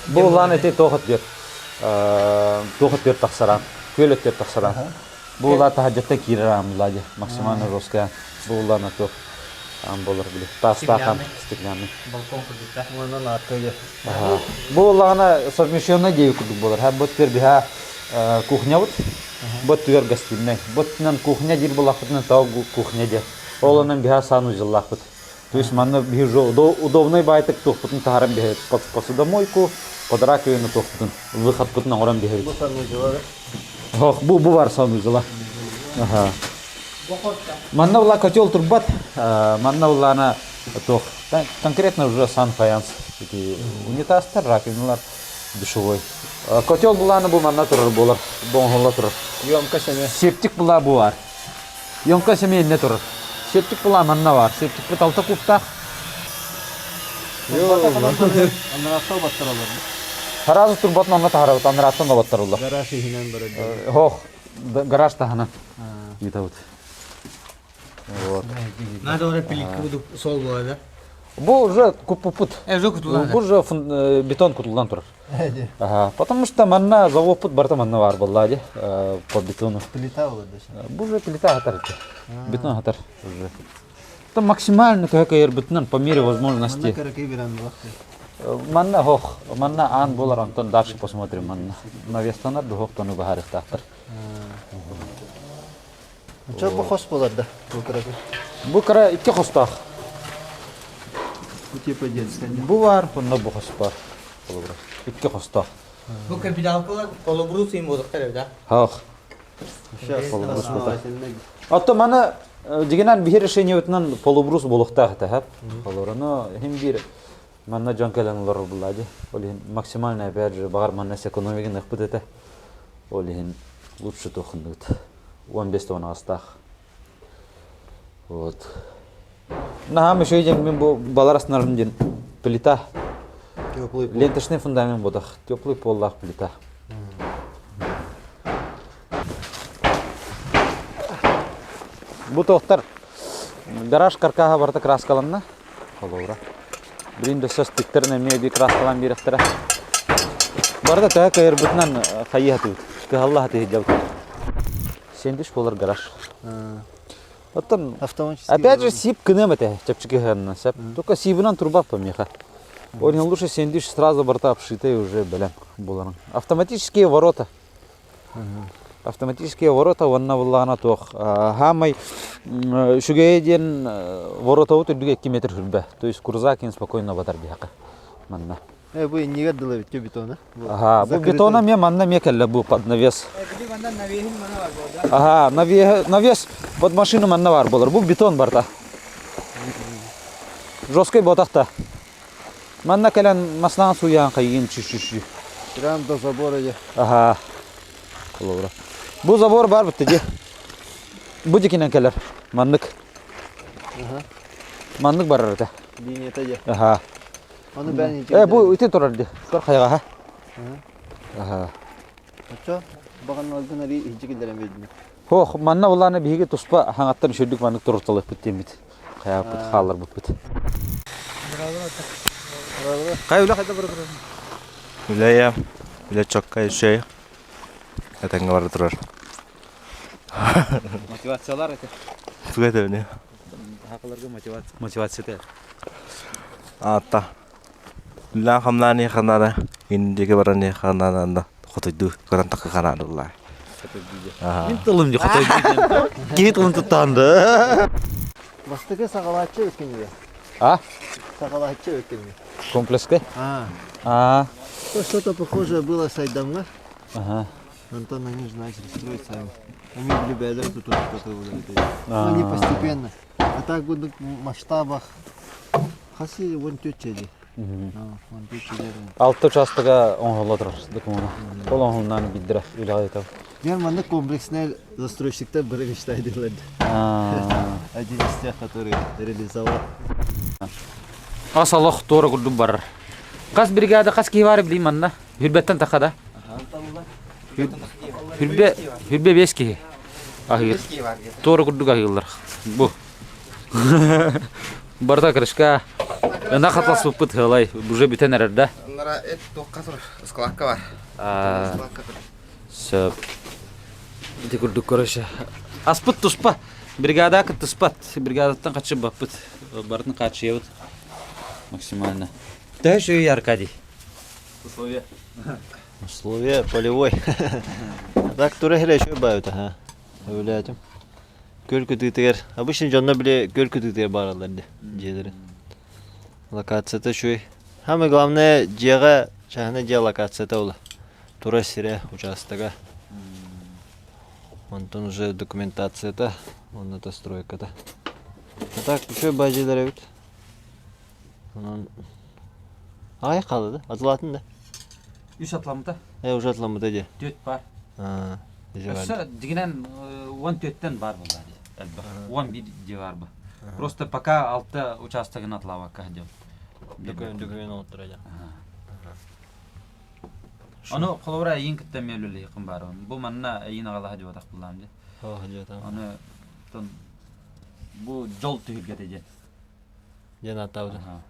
Бу улаан эти туох өттүгэр туох өттүгэр тахсаран, күөл өттүгэр тахсаран. Бу улаа таһырдьаттан киирэр аан булаа дии, максимально жесткая. Бу улаана туох аан буолар били. Таастаах аан, стеклянный. Балкон курдук Онон ааттыга. Бу улаана совмещенный диэби курдук буолар. Ха бу өттүгэр биһа кухнябыт, бу өттүгэр гостиная. Бу өттүнэн кухня диир буоллахпытына тоо кухня диэ. Ол онон биһа санузеллаахпыт. То есть манна биһи уже удобный баайтык туохпутун таһаран биһи под посудомойку, под раковину туохпутун выходпутун оҥорон биһэбит. Бу санузела да? Ох, бу бу бар санузела. Аха. Манна була котел турбат, манна буллаана туох конкретно уже сан фаянс ити унитазтар, раковиналар, душевой. Котел булааны бу манна турар буолар, боҥоһулла турар. Емкость эмиэ. Септик була бу бар. Ёнка сэмиэннэ турар. Септик була манна бар. Септикпит алта кубтаах. Анараттан баттаралар. Сразу турбатын онно таһарабыт, анараттан да баттарыллар. Гараж иһинэн барар. Ох, гараж таһынан. Ыытабыт. Вот. Надо уже плитка буду сол буолар да? Бу уже куппуппут. Уже кутулан. Бу уже бетон кутуллан турар. Ага, потому что манна заводпут барыта манна бар буолла дии по бетону. Плита буолар да. Бу уже плита хатар Бетон хатар уже. Там максимально төһө кыайарбытынан по мере возможности. Манна кыракый биран буолар. Манна хох, манна аан буолар, онтон дальше посмотрим манна. Навестанар да хохтону баһарыктаахтар. Чо бу хос буолар да бу кыракый. Бу кыра икки хостоох. Бу типа детская. Бу бар, онно бу хос бар. Холобура. Икки хостоох. Бу капиталкалар холобуру сыйм буолуохтар да? Хох. Сейчас полубрус Ото маны дигинен биһир решениебытынан полубрус буолуохтаах этэ хап. Холобура, хим биир манна дьон кэлэн олорор булла дии. Ол иһин максимально опять же баҕар манна сэкономигин ыкпыт этэ. Ол иһин лучше туохуннубут. 15 тоннаастаах. Вот. Наһаа үчүгэй диэн мин бу балар астынарым диэн плита. Теплый пол. Ленточный фундамент бодах. Теплый поллаах плита. Бу тоқтар гараж каркаһа барыта краскаланна. Холобура. Билин да сөстүктэрин эмиэ эбии краскалаан биэрэхтэрэ. Барыта төһө кыайарбытынан хайыы сатыыбыт. Кыһалла сатыы сылдьабыт. Сендиш буолар гараж. Оттон опять же сип кыныам этэ чэпчэки ыһыанна сөп. Только сибынан турбат помеха. Ол лучше сендиш сразу барыта обшитый уже бэлэм буоларын. Автоматические ворота. Автоматические ворота уонна буллаҕына туох хаамай үчүгэйэ диэн воротабыт үрдүгэ 2 метр хүрбэ. То есть Курзакин спокойно батар биһиэхэ манна. Э, бу иннигэр дылы бүттү бетона. Ага, бу бетона мне манна мне кэллэ бу под навес. Ага, навес, навес под машину манна бар болар. Бу бетон барта. Жесткий ботахта. Манна кэлэн маслаан сууйаан хайыын чү-чү-чү. Прям до забора я. Ага. Холобура. Бу забор бар битти ди. Бу дикинен кэлэр. Маннык. Маннык барар этэ. Линията дьэ. Аха. Ону бээн Э, бу ити турар ди. Тур хайаҕаһа. Аха. Оччо баҕаналгын ари иһдьи киллэрэн биэрдим. Хох, манна улаана биһиги туспа хаҥаттан үчүрдүк маннык турталыппыт диэммит. Хайааппыт хаалларбыппыт. Хай үлэ хайда бара турар? Үлэ үлэ чокка үчүгэй. Этэҥҥэ бара турар. Мотивациялар этэ. Туга этэбини? Хакаларга мотивация. Мотивация Аатта. Үлээн хамнаан иһэ индиге баран иһэ ханаана хотойдуу көрөн такка ханаадыллаа. Мин тылым дии хотойдуу диэн. Киһи тылын туттаан да. Бастакы саҕалааччы өккүнүгэ. А? Саҕалааччы өккүнүгэ. Комплекска? А. А. Что-то похожее было с Айдамга. Ага. Антон, они же начали строить сами. Они были бедра тут что-то Ну, они постепенно. А так будут в масштабах. Хаси вон тетя Вон тетя Алта участока оҥоһулла турар докумуона. Ол оҥоһулунан биддера үлэҕэ ыытабыт. Я манна комплексный застройщиктар бары мечтают Один из тех, который реализовал. Ас олох туора курдук барар. Хас бригада хас киһи баар билим манна? Хүрбэттэн таха да? Хүрбэ хүрбэ бес киһи аһыыр. Туора курдук аһыыллар. Бу. Барыта крышка. Ына хатласпыппыт хылай. Уже бүтэн эрэр да. Нара эт туохха тур? Складка бар. Складка тур. Сөп. Ити курдук короче. Аспыт туспа. Бригада кыттыспат. Бригадаттан хаччы баппыт. Барытын хааччыйабыт. Максимально. Төһө үчүгэй Аркадий? Условия. Условия полевой. Так тура хере еще бают, ага. Өвләтим. Көл күтүтүгэр. Обычно дьонно биле көл күтүтүгэр баралар ди дьиэлери. Локацията үчүгэй. Самое главное дьиэҕэ чааһынай дьиэ локацията ол. Тура сирэ, участока. Онтон уже документацията, онно стройката. А так үчүгэй баайдьыылар эбит. Онон аҕай хаалла да? Атылаатын да? Үс атламмыта. Э, уже атламмыта дии. Түөрт бар. Аа, Өссө дигинэн 14-тен бар буолла дии. Элбэх. 11 дии бар бу. Просто пока алта участогын атлаабакка дьон. Документ оҥотторо дьон. Ону холобура эйин кытта эмиэ үлэлиэххин баар. Бу манна эйин аҕалаһа дьуотах буллаам дии. Ону тон бу дьол түһүлгэтэ диэн. Диэн ааттаабыта.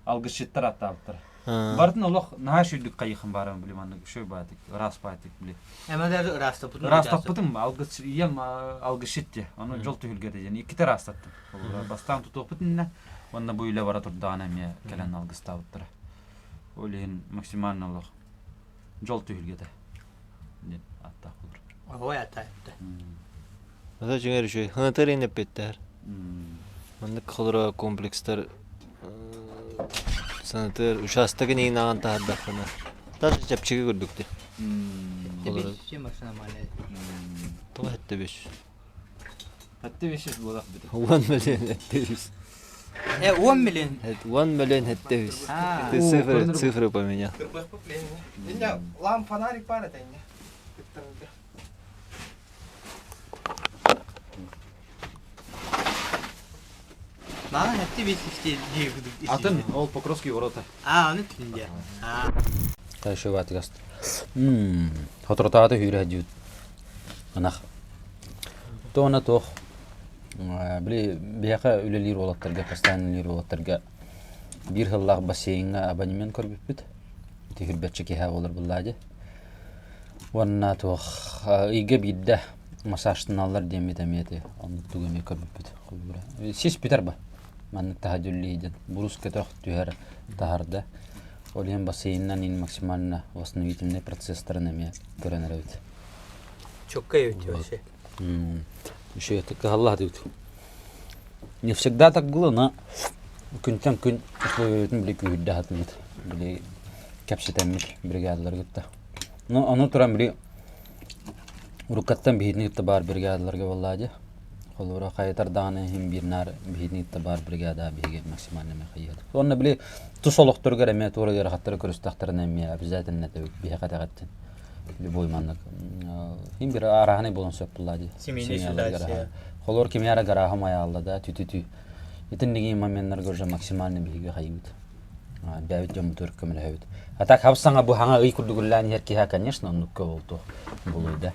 Алгысчыттар ааттаабыттар. Барытын олох наһаа үчүгдүк хайыхын бааран били маннык үчүгэй баатык, ыраас баатык били. Эмэлэр ыраастаппытын Ыраастаппытым алгыс ийэм алгысчыт дии. Ону дьол түһүлгэтэ диэн иккитэ ыраастаттым. Бастаан тутуохпут иннинэ уонна бу үлэ бара турдаҕына эмиэ кэлэн алгыстаабыттара. Ол иһин максимально олох дьол түһүлгэтэ диэн ааттаах болор. Ой ааттаах. Ата дьиҥэр үчүгэй. Ханатар иһин эппиэттэһэр. Маннык холоро комплекстар санатыр участогын иһин аҕан таһардаххына даже чэпчэки курдук дии. Тоҕо этте беш? Этте беш буолах бит. Уон миллион этте беш. Э, уон миллион. Уон миллион этте беш. Ты цифры, цифры поменял. Лам фонарик бар это не. Маған этте бес иште Атын ол Покровский ворота. А, оны түнде. А. Еще батыгаст. Хоторотааты хүүрэ дьүүт. Ынах. Тоона туох били биһиэхэ үлэлиир уолаттарга, постоянно үлэлиир уолаттарга биир сыллаах бассейҥҥа абонемент көрбүппүт. Ити хүрбэччэ киһи буолар буллаа дии. Уонна туох ыйга биирдэ массажтаналлар диэммит эмиэ ити оннук тугу эмиэ көрбүппүт. Холобура сис бүтэр ба маннык таһа дьүллүү диэн бурус көтөх түһэр таһарда. Ол иһин бассейнынан ин максимально восстановительный процесстарын эмиэ көрөн эрэбит. Чоккай эбит вообще. Еще это кыһалла сатыыбыт. Не всегда так было, но күнтэн күн условиябытын били күүһүрдэ сатыыбыт. Били кэпсэтэммит бригадалары кытта. Ну, ону туран били уруккаттан биһитини кытта баар бригадаларга буоллаа дии. Холобура, хайытар даҕаны иһин биир наар биһитини кытта баар бригада биһиги максимально эмиэ хайыһыт. Уонна били тус олохторугар эмиэ туора ыарахаттары көрүстэхтэринэ эмиэ обязательно биһиэхэ этэҕиттин любой маннык иһин биир арааһынай буолан сөп буоллаа дии. Семейный ситуация. Холор кими ара гарааһы майаалла да тү-тү-тү. Итинниги моменнарга уже максимально биһиги хайыбыт. Бэйэбит дьоммутугар көмөлөһөбүт. А так хабсаҥа бу хаҥа ый курдук үлэлээн иһэр киһи, конечно, оннукка болтуох буолуой да.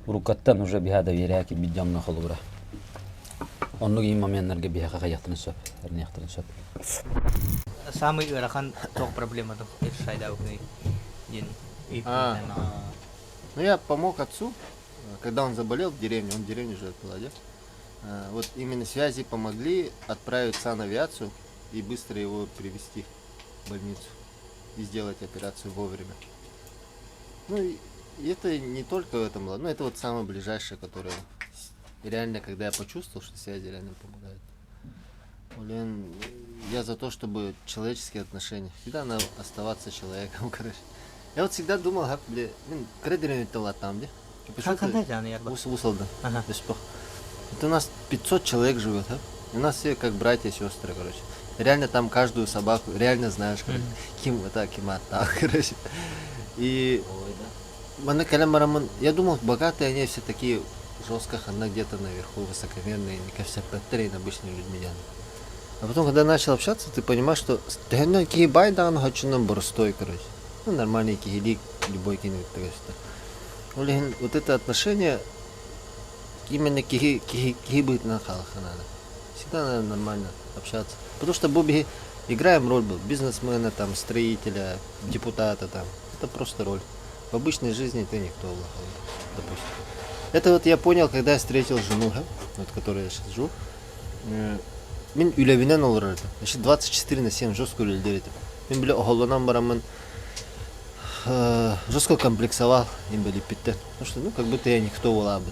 Уруккаттан уже биһа доверяя киммит дьоҥҥо холобура. Оннук ийм моменнарга биһиэхэ хайыахтарын сөп, эрниэхтэрин сөп. Самый ыарахан туох проблематын решайдаабыкный диэн А, ну я помог отцу, когда он заболел в деревне, он в деревне живет, молодец. Вот именно связи помогли отправить санавиацию и быстро его привезти в больницу и сделать операцию вовремя. Ну и это не только в этом было, но это вот самое ближайшее, которое реально, когда я почувствовал, что связи реально помогают. Блин, я за то, чтобы человеческие отношения. Всегда надо оставаться человеком, короче. Я вот всегда думал, как, блин, кредит там, где? Усалда. Это у нас 500 человек живет, а? У нас все как братья и сестры, короче. Реально там каждую собаку, реально знаешь, короче, ким это, ким это, короче. И я думал, богатые они все такие жестко, она где-то наверху, высокомерные, не все обычными людьми. А потом, когда начал общаться, ты понимаешь, что киһи баайдаҕына хочунан боростой, короче. Ну, нормальный киһилик, любой киһи Ол иһин вот это отношение именно киһи киһи киһи быһыытынан хаалыахха надо. Всегда надо нормально общаться. Потому что бу биһи играем роль был бизнесмена, там, строителя, депутата там. Это просто роль. В обычной жизни ты никто, допустим. Это вот я понял, когда я встретил жену, вот, которой я сейчас живу. Мин үлэбинэн олорор этим. Значит, 24 на 7 жестко үлэлдир этим. Мин бile оһоллонон бараммын жестко комплексовал инбэлииппиттэн. Потому что, ну, как будто я никто была бы.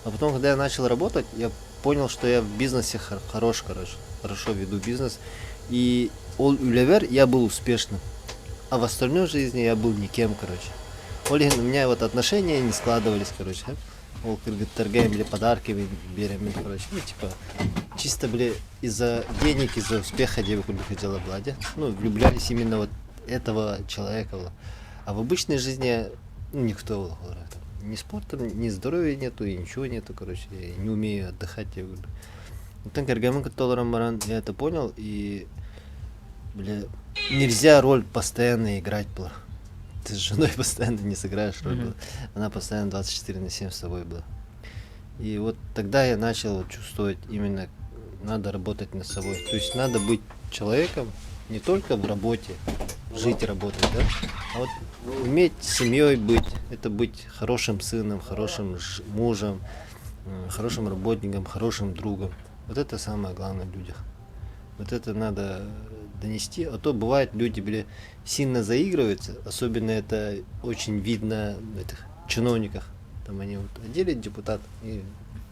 А потом, когда я начал работать, я понял, что я в бизнесе хорош, короче. Хорошо веду бизнес. И ол үлэбэр я был успешным. А в остальной жизни я был никем, короче. Ол иһин у меня вот отношения не складывались, короче. Ол кыргыттарга или подарки беремин, короче. Ну, типа, чисто, бля, из-за денег, из-за успеха девушка хотела была, Ну, влюблялись именно вот этого человека. А в обычной жизни ну, никто ни спортом, ни здоровья нету, и ничего нету, короче, я не умею отдыхать, я говорю. Оттон кэргэммин кытта олорон баран, я это понял, и, бля, нельзя роль постоянно играть было. Ты с женой постоянно не сыграешь роль. Mm-hmm. Она постоянно 24 на 7 с тобой была. И вот тогда я начал чувствовать именно, надо работать над собой. То есть надо быть человеком не только в работе, жить и работать, да, а вот уметь семьей быть, это быть хорошим сыном, хорошим мужем, хорошим работником, хорошим другом. Вот это самое главное в людях. Вот это надо донести, а то бывает люди били, сильно заигрываются, особенно это очень видно в этих чиновниках. Там они вот одели депутат и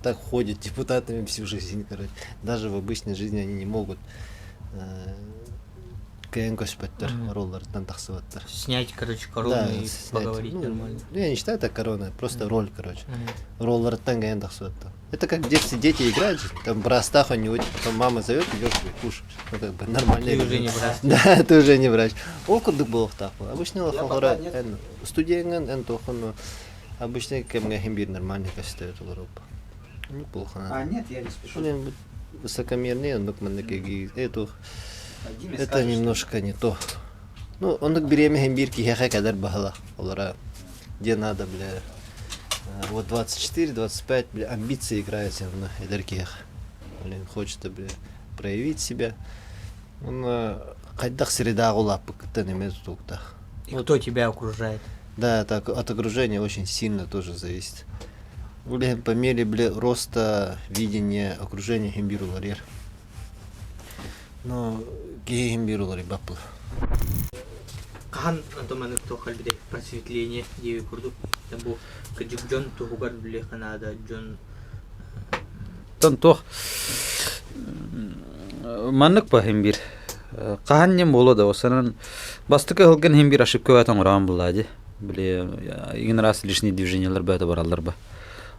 так ходят депутатами всю жизнь, короче. Даже в обычной жизни они не могут кыайан көспөттөр, ролларыттан тахсыбаттар. Снять, короче, корону Да, и снять. поговорить Ну, нормально. ну, я не считаю это короной, просто роль, короче. Мгм. Ролларыттан кыайан тахсыбаттар. Это как в детстве дети играют же, там бырастаах у него, потом мама зовет, идешь и кушаешь. Ну, как бы нормально. Ты уже не врач. Да, ты уже не врач. Ол курдук буолуохтаах. Обычно лохолора студияҥҥын эн тохону обычно кэмҥэ иһин биир нормальный көстөөт олороп. Неплохо. А нет, я не спешу. Блин, высокомерный, оннук маннык это Диме это скажешь, немножко не то. Ну, оннук бириэмэ иһин биир киһиэхэ кэлэр баһыла. Олора где надо, бля. Вот 24-25, бля, амбиции играют все равно, эдэр киһиэхэ. Блин, хочется, бля, проявить себя. Он хайдах среда улааппыккыттан эмиэ тутулуктаах. И кто тебя окружает? Да, это от окружения очень сильно тоже зависит. Блин, по мере, бля, роста видения окружения иһин биир уларыйар. Но киһи иһин биир уларыйбат. Хаһан онтон маннык туох кэлбитэй просветление диэби курдук бу кырдьык дьон туһугар үлэлиэххэ наада дьон Тон туох маннык ба иһин биир хаһан диэн буолуо да осанан бастакы ыһылгын иһин биир ошибка баата оҥороон буллаа дии били игин раз лишние движениялар баата бараллар ба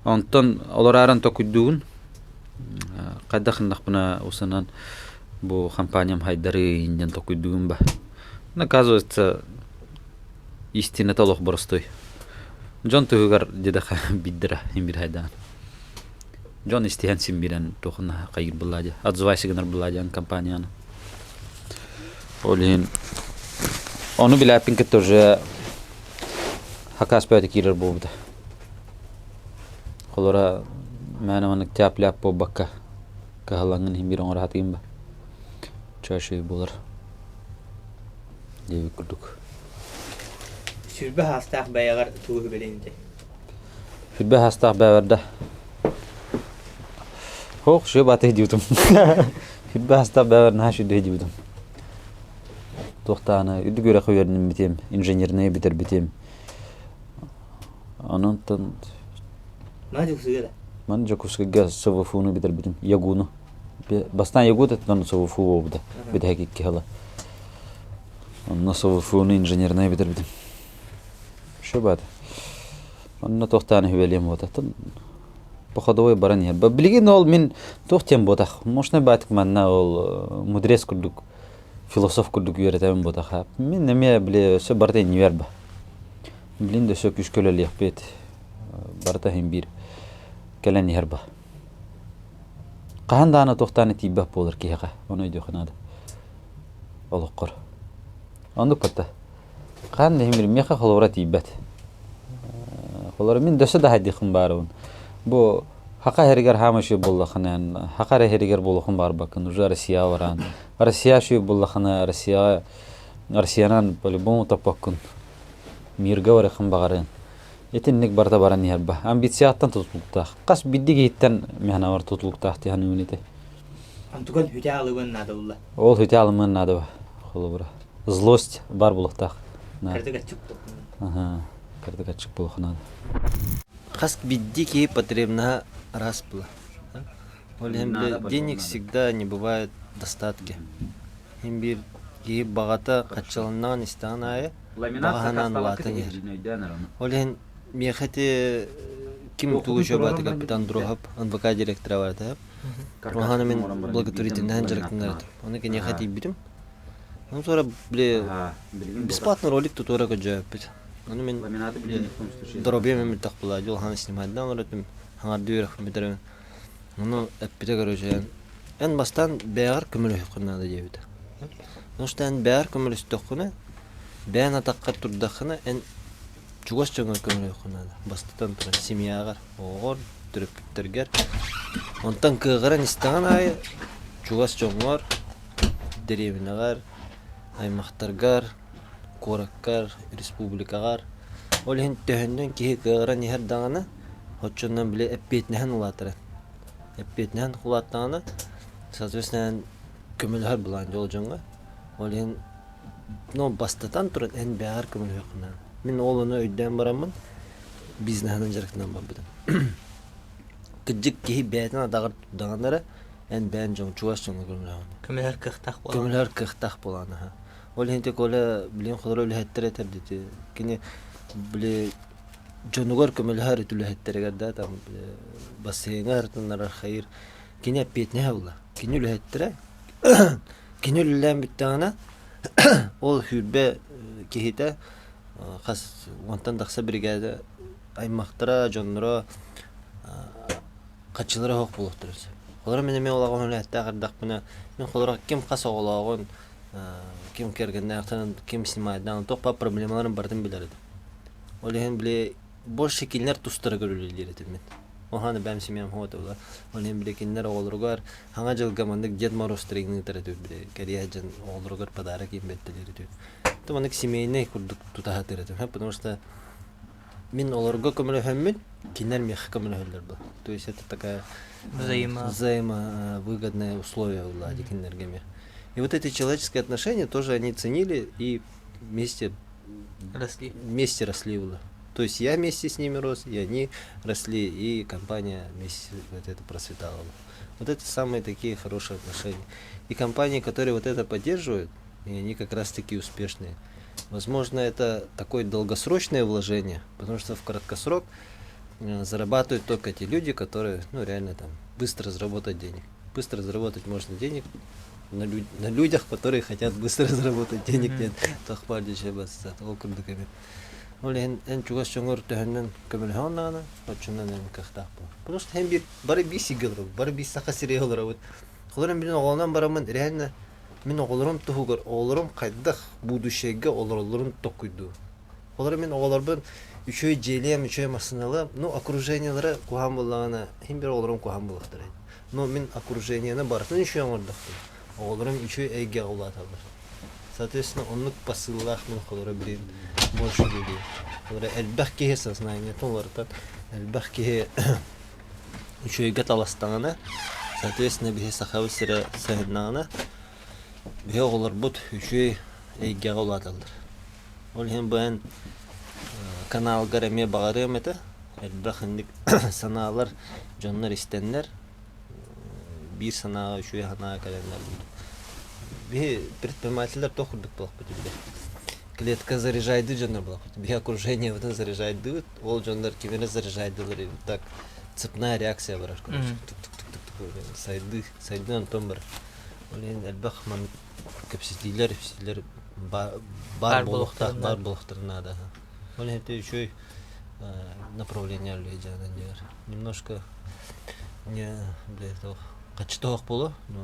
онтон олорааран токуйдугун хайдах гыннахпына усанан бу компаниям хайдары диэн токуйдугун ба оказывается истината олох боростой дьон туһугар дидэхэ биддера иһин биир хайдаан Дьон истиһэн син биирэн туохун хайыыр буоллаа дии, отзывайся гынар буоллаа диэн компанияны. Ол иһин ону билээппин кытта уже хакас бөтө киирэр буолбута. Холора мээнэ маннык тяп-ляп буолбакка кыһалаҥҥын иһин биир оҥоро сатыым ба. Чаще буолар диэбит курдук. Сүрбэ хаастаах бэйэҕэр тугу сүбэлиэҥ этэй? Сүрбэ хаастаах бэйэбэр да Ох, шөп аты диутум. Сүрбэ хаастаах бэйэбэр наһаа сүрдэ диутум. Туохтааны үрдүк үөрэххэ үөрэнэммитим, инженернэй бүтэрбитим. Онон Мана Дьокуускайга да? Ман Дьокуускайга СВФУ-ну бүтэрбитим, ЯГУ-ну. Бастаан ЯГУ оттон СВФУ буолбута. Бүтэһик икки сыла. Онно СВФУ-ну инженернэй бүтэрбитим. Шөп Онно туохтаан үһүбэлиэм буотахтан походовой баран иһэр. Билигин ол мин туох диэн буотах. Можно баатык манна ол мудрец курдук философ курдук үөрэтэбин буотаха. Мин эмиэ били өссө барыта иннибэр ба. Билин да өссө күүскэ үлэлиэхпит. Барыта иһин биир кэлэн иһэр ба. Хаһан даҕаны туохтаан тиийбэт буолар киһиэхэ. Ону өйдүөххэ наада. Олоххор. Оннук батта. Хаан да иһин миэхэ холобура тиийбэт. Холобура мин дөссө да хайдыахпын баарыбын. Бу хака иһэригэр хаама үчүгэй буоллаххына, хака эрэ иһэригэр буолуоххун баарбаккын, уже Россияҕа бараан. Россия үчүгэй буоллаххына, Россияҕа Россиянан по-любому топпоккун. Мирга барыаххын баҕарыаҥ. Итинник барыта баран иһэр ба. Амбицияттан тутулуктаах. Хас биирдии киһиттэн миһанабар тутулуктаах дии саныыбын ити. Онтуган хүтэ алыбын наада булла. Ол хүтэ алымыан наада ба. Холобура. Злость бар булуохтаах. Кырдык аччык Аха. Кырдык аччык буолуох наада. Хас биирдии киһи потребнаһа араас була. Ол иһин бile денег всегда не бывает достатки. Иһин биир киһи баҕата хаччыланнаҕын истэҕин аайы баҕаһынан улаатан иһэр. Ол иһин миэхэ ити ким тугу үчүгэй капитан Андроһов НВК директора бар этэ. Оһаны мин благотворительнаһан дьарыктанар этим. Ону киниэхэ тиийбитим. Ону sonra били бесплатно ролик тутуора көрдьөөппүт. Ону мин доруобуйам эмирдэх була дьулханы снимайдан олоротум хаҥардыы үөрэхпин бүтэрэн ону эппитэ короче эн бастаан бэйэҕэр көмөлөһүөххүн наада диэбитэ. Потому что эн бэйэҕэр көмөлөстөххүнэ бэйэн атаххар турдаххына эн чугас дьоҥҥор көмөлөһүөххүн наада. Бастатан туран семьяҕар, оҕоҕор, төрөппүттэргэр. Онтон кыаҕыран истэҕин аайы чугас дьоҥҥор, дэриэбинэҕэр, аймахтаргар, куораккар, республикаҕар. Ол иһин төһөннөн киһи кыаҕыран иһэр даҕаны, оччонон били эппиэтинэһин улаатар. Эппиэтинэһин улааттаҕына, соответственно, көмөлөһөр былаан дьол дьоҥҥо. Ол иһин ну, бастатан туран эн бэйэҕэр көмөлөһүөххүн наада. Мин ол ону өйдөөн бараммын бизнеһынан дьарыктанан барбытым. Кырдьык киһи бэйэтин атаҕар турдаҕына эрэ эн бэйэн дьон чугас дьоҥҥо көмөлөһөҕүн. Көмөлөһөр кыахтаах буолан. Көмөлөһөр кыахтаах буолан аха. Ол иһин Коля билин холоро үлэһиттэр этэр дити. Кини били дьонугар көмөлөһөр үлэһиттэригэр да там бассейҥа ырытыннарар хайыр кини эппиэтинэһэ була. Кини үлэһиттэрэ кини үлэлээн бүттэҕинэ ол сүүрбэ киһитэ хас уонтан тахса биригээдэ аймахтара, дьонноро хаччылара суох буолуохтарын сөп. Холоро мин эмиэ олоҕум үлэһиттээх эрдэхпинэ мин холоро ким хас оҕолооҕун, ким кэргэннээхтэрин, ким снимайдаан туох баар проблемаларын барытын билэр этим. Ол иһин били больше кинилэр тустарыгар үлэлиир этим мин. Оһааны бэйэм семьям суох этэ Ол иһин били кинилэр оҕолоругар Саҥа дьылга маннык Дед Мороз ыытар этибит били кэриэс дьон оҕолоругар подарок ииммэттэлиир этибит. То маннык семейный курдук тута сатыыр этим потому что мин олорго көмөлөһөммүн кинилэр миэхэ көмөлөһөллөр бу. То есть это такая Взаимо... взаимовыгодное условие была кинилэргэ эмиэ. И вот эти человеческие отношения тоже они ценили и вместе. Росли. Вместе росли было. То есть я вместе с ними рос, и они росли, и компания вместе вот это процветала. Вот это самые такие хорошие отношения. И компании, которые вот это поддерживают, и они как раз таки успешные. Возможно, это такое долгосрочное вложение, потому что в краткосрок зарабатывают только те люди, которые, ну, реально там быстро заработать денег. Быстро заработать можно денег на людях, которые хотят быстро заработать денег диэн туох баар дьиэ ол курдук эбит. Ол иһин эн чугас дьоҥҥор төһөннөн көмөлөһөҕүн даҕаны, оччонон эн кыахтаах буол. Потому что эн биир бары биир сиргэ олоробут, бары биир саха сиригэр олоробут. Холорон мин оҕолонон бараммын реально мин оҕолорум туһугар оҕолорум хайдах будущайга олороллорун толкуйдуу. Холору мин оҕолорбун үчүгэй дьиэлиэм, үчүгэй массыыналыам, ну окружениелара куһаҕан буоллаҕына, иһин биир оҕолорум куһаҕан буолуохтара. Но мин окружениены барытын үчүгэй оҥордохпун. Оҕолорум үчүгэй эйгэҕэ улааталлар. Соответственно, оннук посыллаах мин холоро билин больше үлэлиир. Холоро элбэх киһи сознаниетын уларытан, элбэх киһи үчүгэйгэ таластаҕына, соответственно, биһи сахабыт сирэ сайыннаҕына, биһи оҕолорбут үчүгэй эйгэҕэ улааталлар. Ол иһин бу эн каналгар эмиэ баҕарыам этэ. Элбэх инник санаалар дьоннор истэннэр, биир санааҕа үчүгэй санааҕа кэлэннэр биһи предпринимателлэр туох курдук буолахпыт билэ. Клетка заряжайды дьоннор буолахпыт. Биһи окружениебытын заряжайдыбыт, ол дьоннор кимэрэ заряжайдылар и так цепная реакция барар короче. Тук-тук-тук-тук сайды, сайды онтон барар. Ол иһин элбэх маннык кэпсэтиилэр, ипсилэр баар буолуохтаах, баар буолуохтарын наада. Ол иһин үчүгэй направление үлэ дьаанан Немножко не, блядь, хачытоох буолуо, но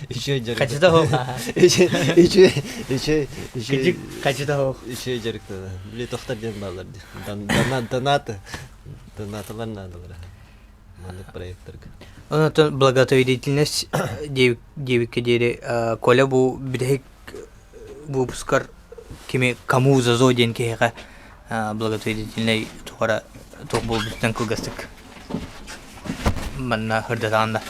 үчүгэй дьарык. Хачытоох. Үчүгэй, үчүгэй, үчүгэй. Хачытоох. Үчүгэй дьарыктана. Били тохтор диэн бааллар дии. Донаты. Донаталар наадалара. Маннык проекттарга. Онтон благотворительность диэбиккэ диэри Коля бу бүтэһик выпускар кими кому зазо диэн киһиэхэ благотворительнай тугара туох буолбутунан кылгастык манна сырдатаҕын да.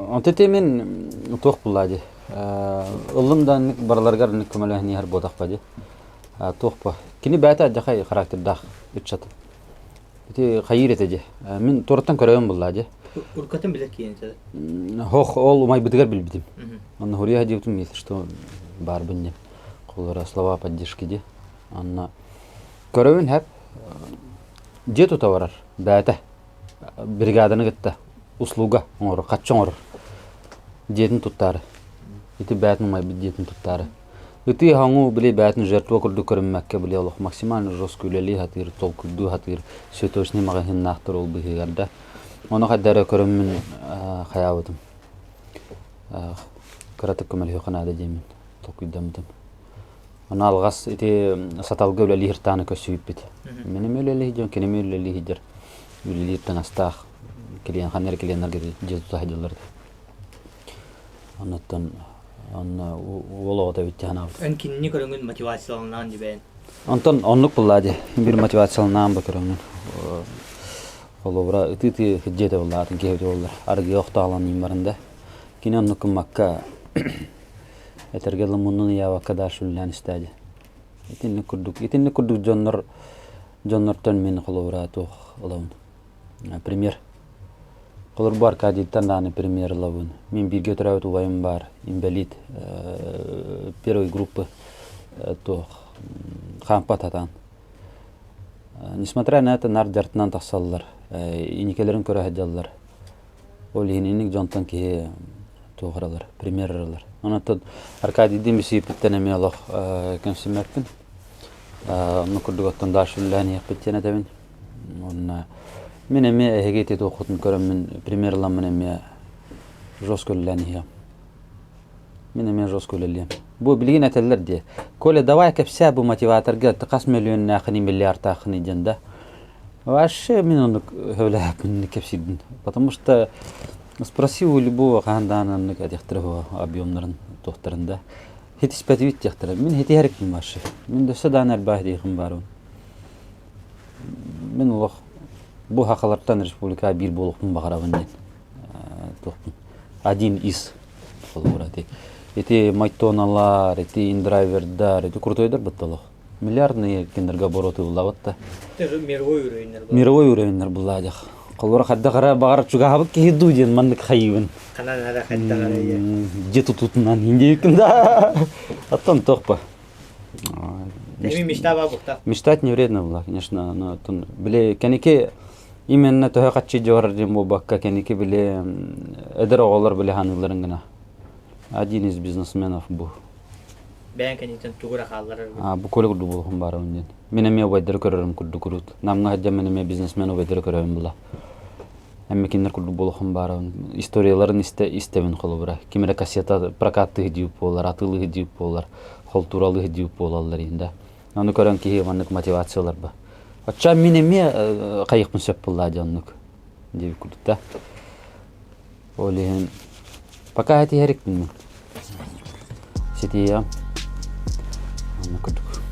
Онто ити мин туох булла дии. Ыллым да барыларыгар көмөлөһөн иһэр буотахпа дии. Туох бу. Кини бэйэтэ алдьархай характердаах ыччат. Ити хайыыр этэ дии. Мин туораттан көрөбүн булла дии. Уркатын билэр киһи Хох ол умайбытыгар билбитим. Онно хуруйа диэбитим, если что, баарбын диэн. Холлора слова поддержки дии. Онно көрөбүн хэп дьиэ тута барар бэйэтэ бригаданы кытта услуга оҥорор, хаччы оҥорор. Дьиэтин туттаары. Ити бэйэтин умайбыт дьиэтин туттаары. Ытыы хаҥуу били бэйэтин жертва курдук көрүммэккэ били олох максимально жестко үлэлии сатыыр, толкуйдуу сатыыр цветочный маҕаһыыннаахтар ол быыһыгар да. Ону хайда эрэ көрөммүн хайаабытым. Кыратык көмөлөһүөххэ наада диэммин толкуйдаммытым. Ону алҕас ити саталга үлэлиир тааны көрсүбүппүт. Мин эмиэ үлэлии сылдьан, кини эмиэ үлэлии сылдьар. Үлэлиир таҥастаах клиент ханна эрэ клиеннарга дьиэ тута сылдьаллар этэ. Оннуттан онно уол оҕото эбит дии санаабытым. Эн кинини көрөҥүн мотивацияланаан дибээн. Онтон оннук буллаа дии. Биир мотивацияланаан ба көрөҥүн. Холобура ытыы-ытыы дьиэтэ буллаатын киһи буоллар. Арыгы охтоолонньун баран да. Кини оннук гыммакка этэргэ дылы муннун ыйаабакка да шүллээн истээ дии. Итинник курдук итинник курдук дьоннор дьоннортон мин холобура туох ылабын. Пример. Холобур бу Аркадийтан даҕаны пример ылабын. Мин бииргэ төрөөбүт убайым баар, инбэлиит, первой группы туох хаампат сатаан. Несмотря на это, нар дьартынан тахсаллар, иникэлэрин көрө сылдьаллар. Ол иһин инник дьонтон киһи туох ыралар, пример ыралар. Онон Аркадийдыын бисииппиттэн эмиэ олох кэмсиммэппин. Оннук курдук оттон дальше үлэлээн иһиэхпит диэн этэбин. Уонна мин эмиэ эһиги ити туоххутун көрөммүн пример ыламмын эмиэ жестко үлэлээн иһиэм. Мин эмиэ жестко үлэлиэм. Бу билигин этэллэр дии. Коля, давай кэпсээ бу мотиваторга хас миллионнаахыный, миллиардтаахыный диэн да. Вообще мин оннук сөбүлээбэппин кэпсиирбин. Потому что спроси у любого хаһан даҕаны оннук этиэхтэрэ объемнарын туохтарын да. Хитиспэтибит диэхтэрэ. Мин хитиһэрикпин вообще. Мин өссө даҕаны элбэх диэхим баарбын. Мин олох бу сахалартан республикаҕа биир буолуохпун баҕарабын диэн туохпун один из холобура ити. Ити Майтоналар, ити индрайвердар, ити крутойдар бытталах. Миллиардные киндерге обороты буллабыт да. Мировой уровеньнер Мировой уровеньнер булладах. Холура хадда хара бағар чугаһабыт киһи дуу диэн маннык хайыбын. Ханан ара хадда хара Дье тутутунан индейкин да. Аттан тохпа. Эми мечта ба бухта. Мечтать не вредно было, конечно, но тон биле кеники именно төһө каччы жорар диэн буолбакка кеники биле эдэр оҕолор биле ханыыларын гына. Один из бизнесменов бу. Бэйэн кэнниттэн тугу эрэ хаалларар. А, бу коля курдук буолуохум баарабын диэн. Мин эмиэ убайдары көрөрүм курдук урут. Намҥа сылдьан мин эмиэ бизнесмен убайдары көрөбүн була. Эмме кинилэр курдук буолуохум баарабын. Историяларын истэ истэбин холобура. Ким эрэ кассета прокаттыы диip буолар, атыылыы диip буолар, холтууралыы диip буолаллар иһин да. Ону көрөн киһи маннык мотивациялар ба. Оччо мин эмиэ хайыхпын сөп буоллаа дьэ оннук диэбит курдук да. Ол иһин пока этиһэрикпин мин. Ситиһиэҕим. Оннук курдук.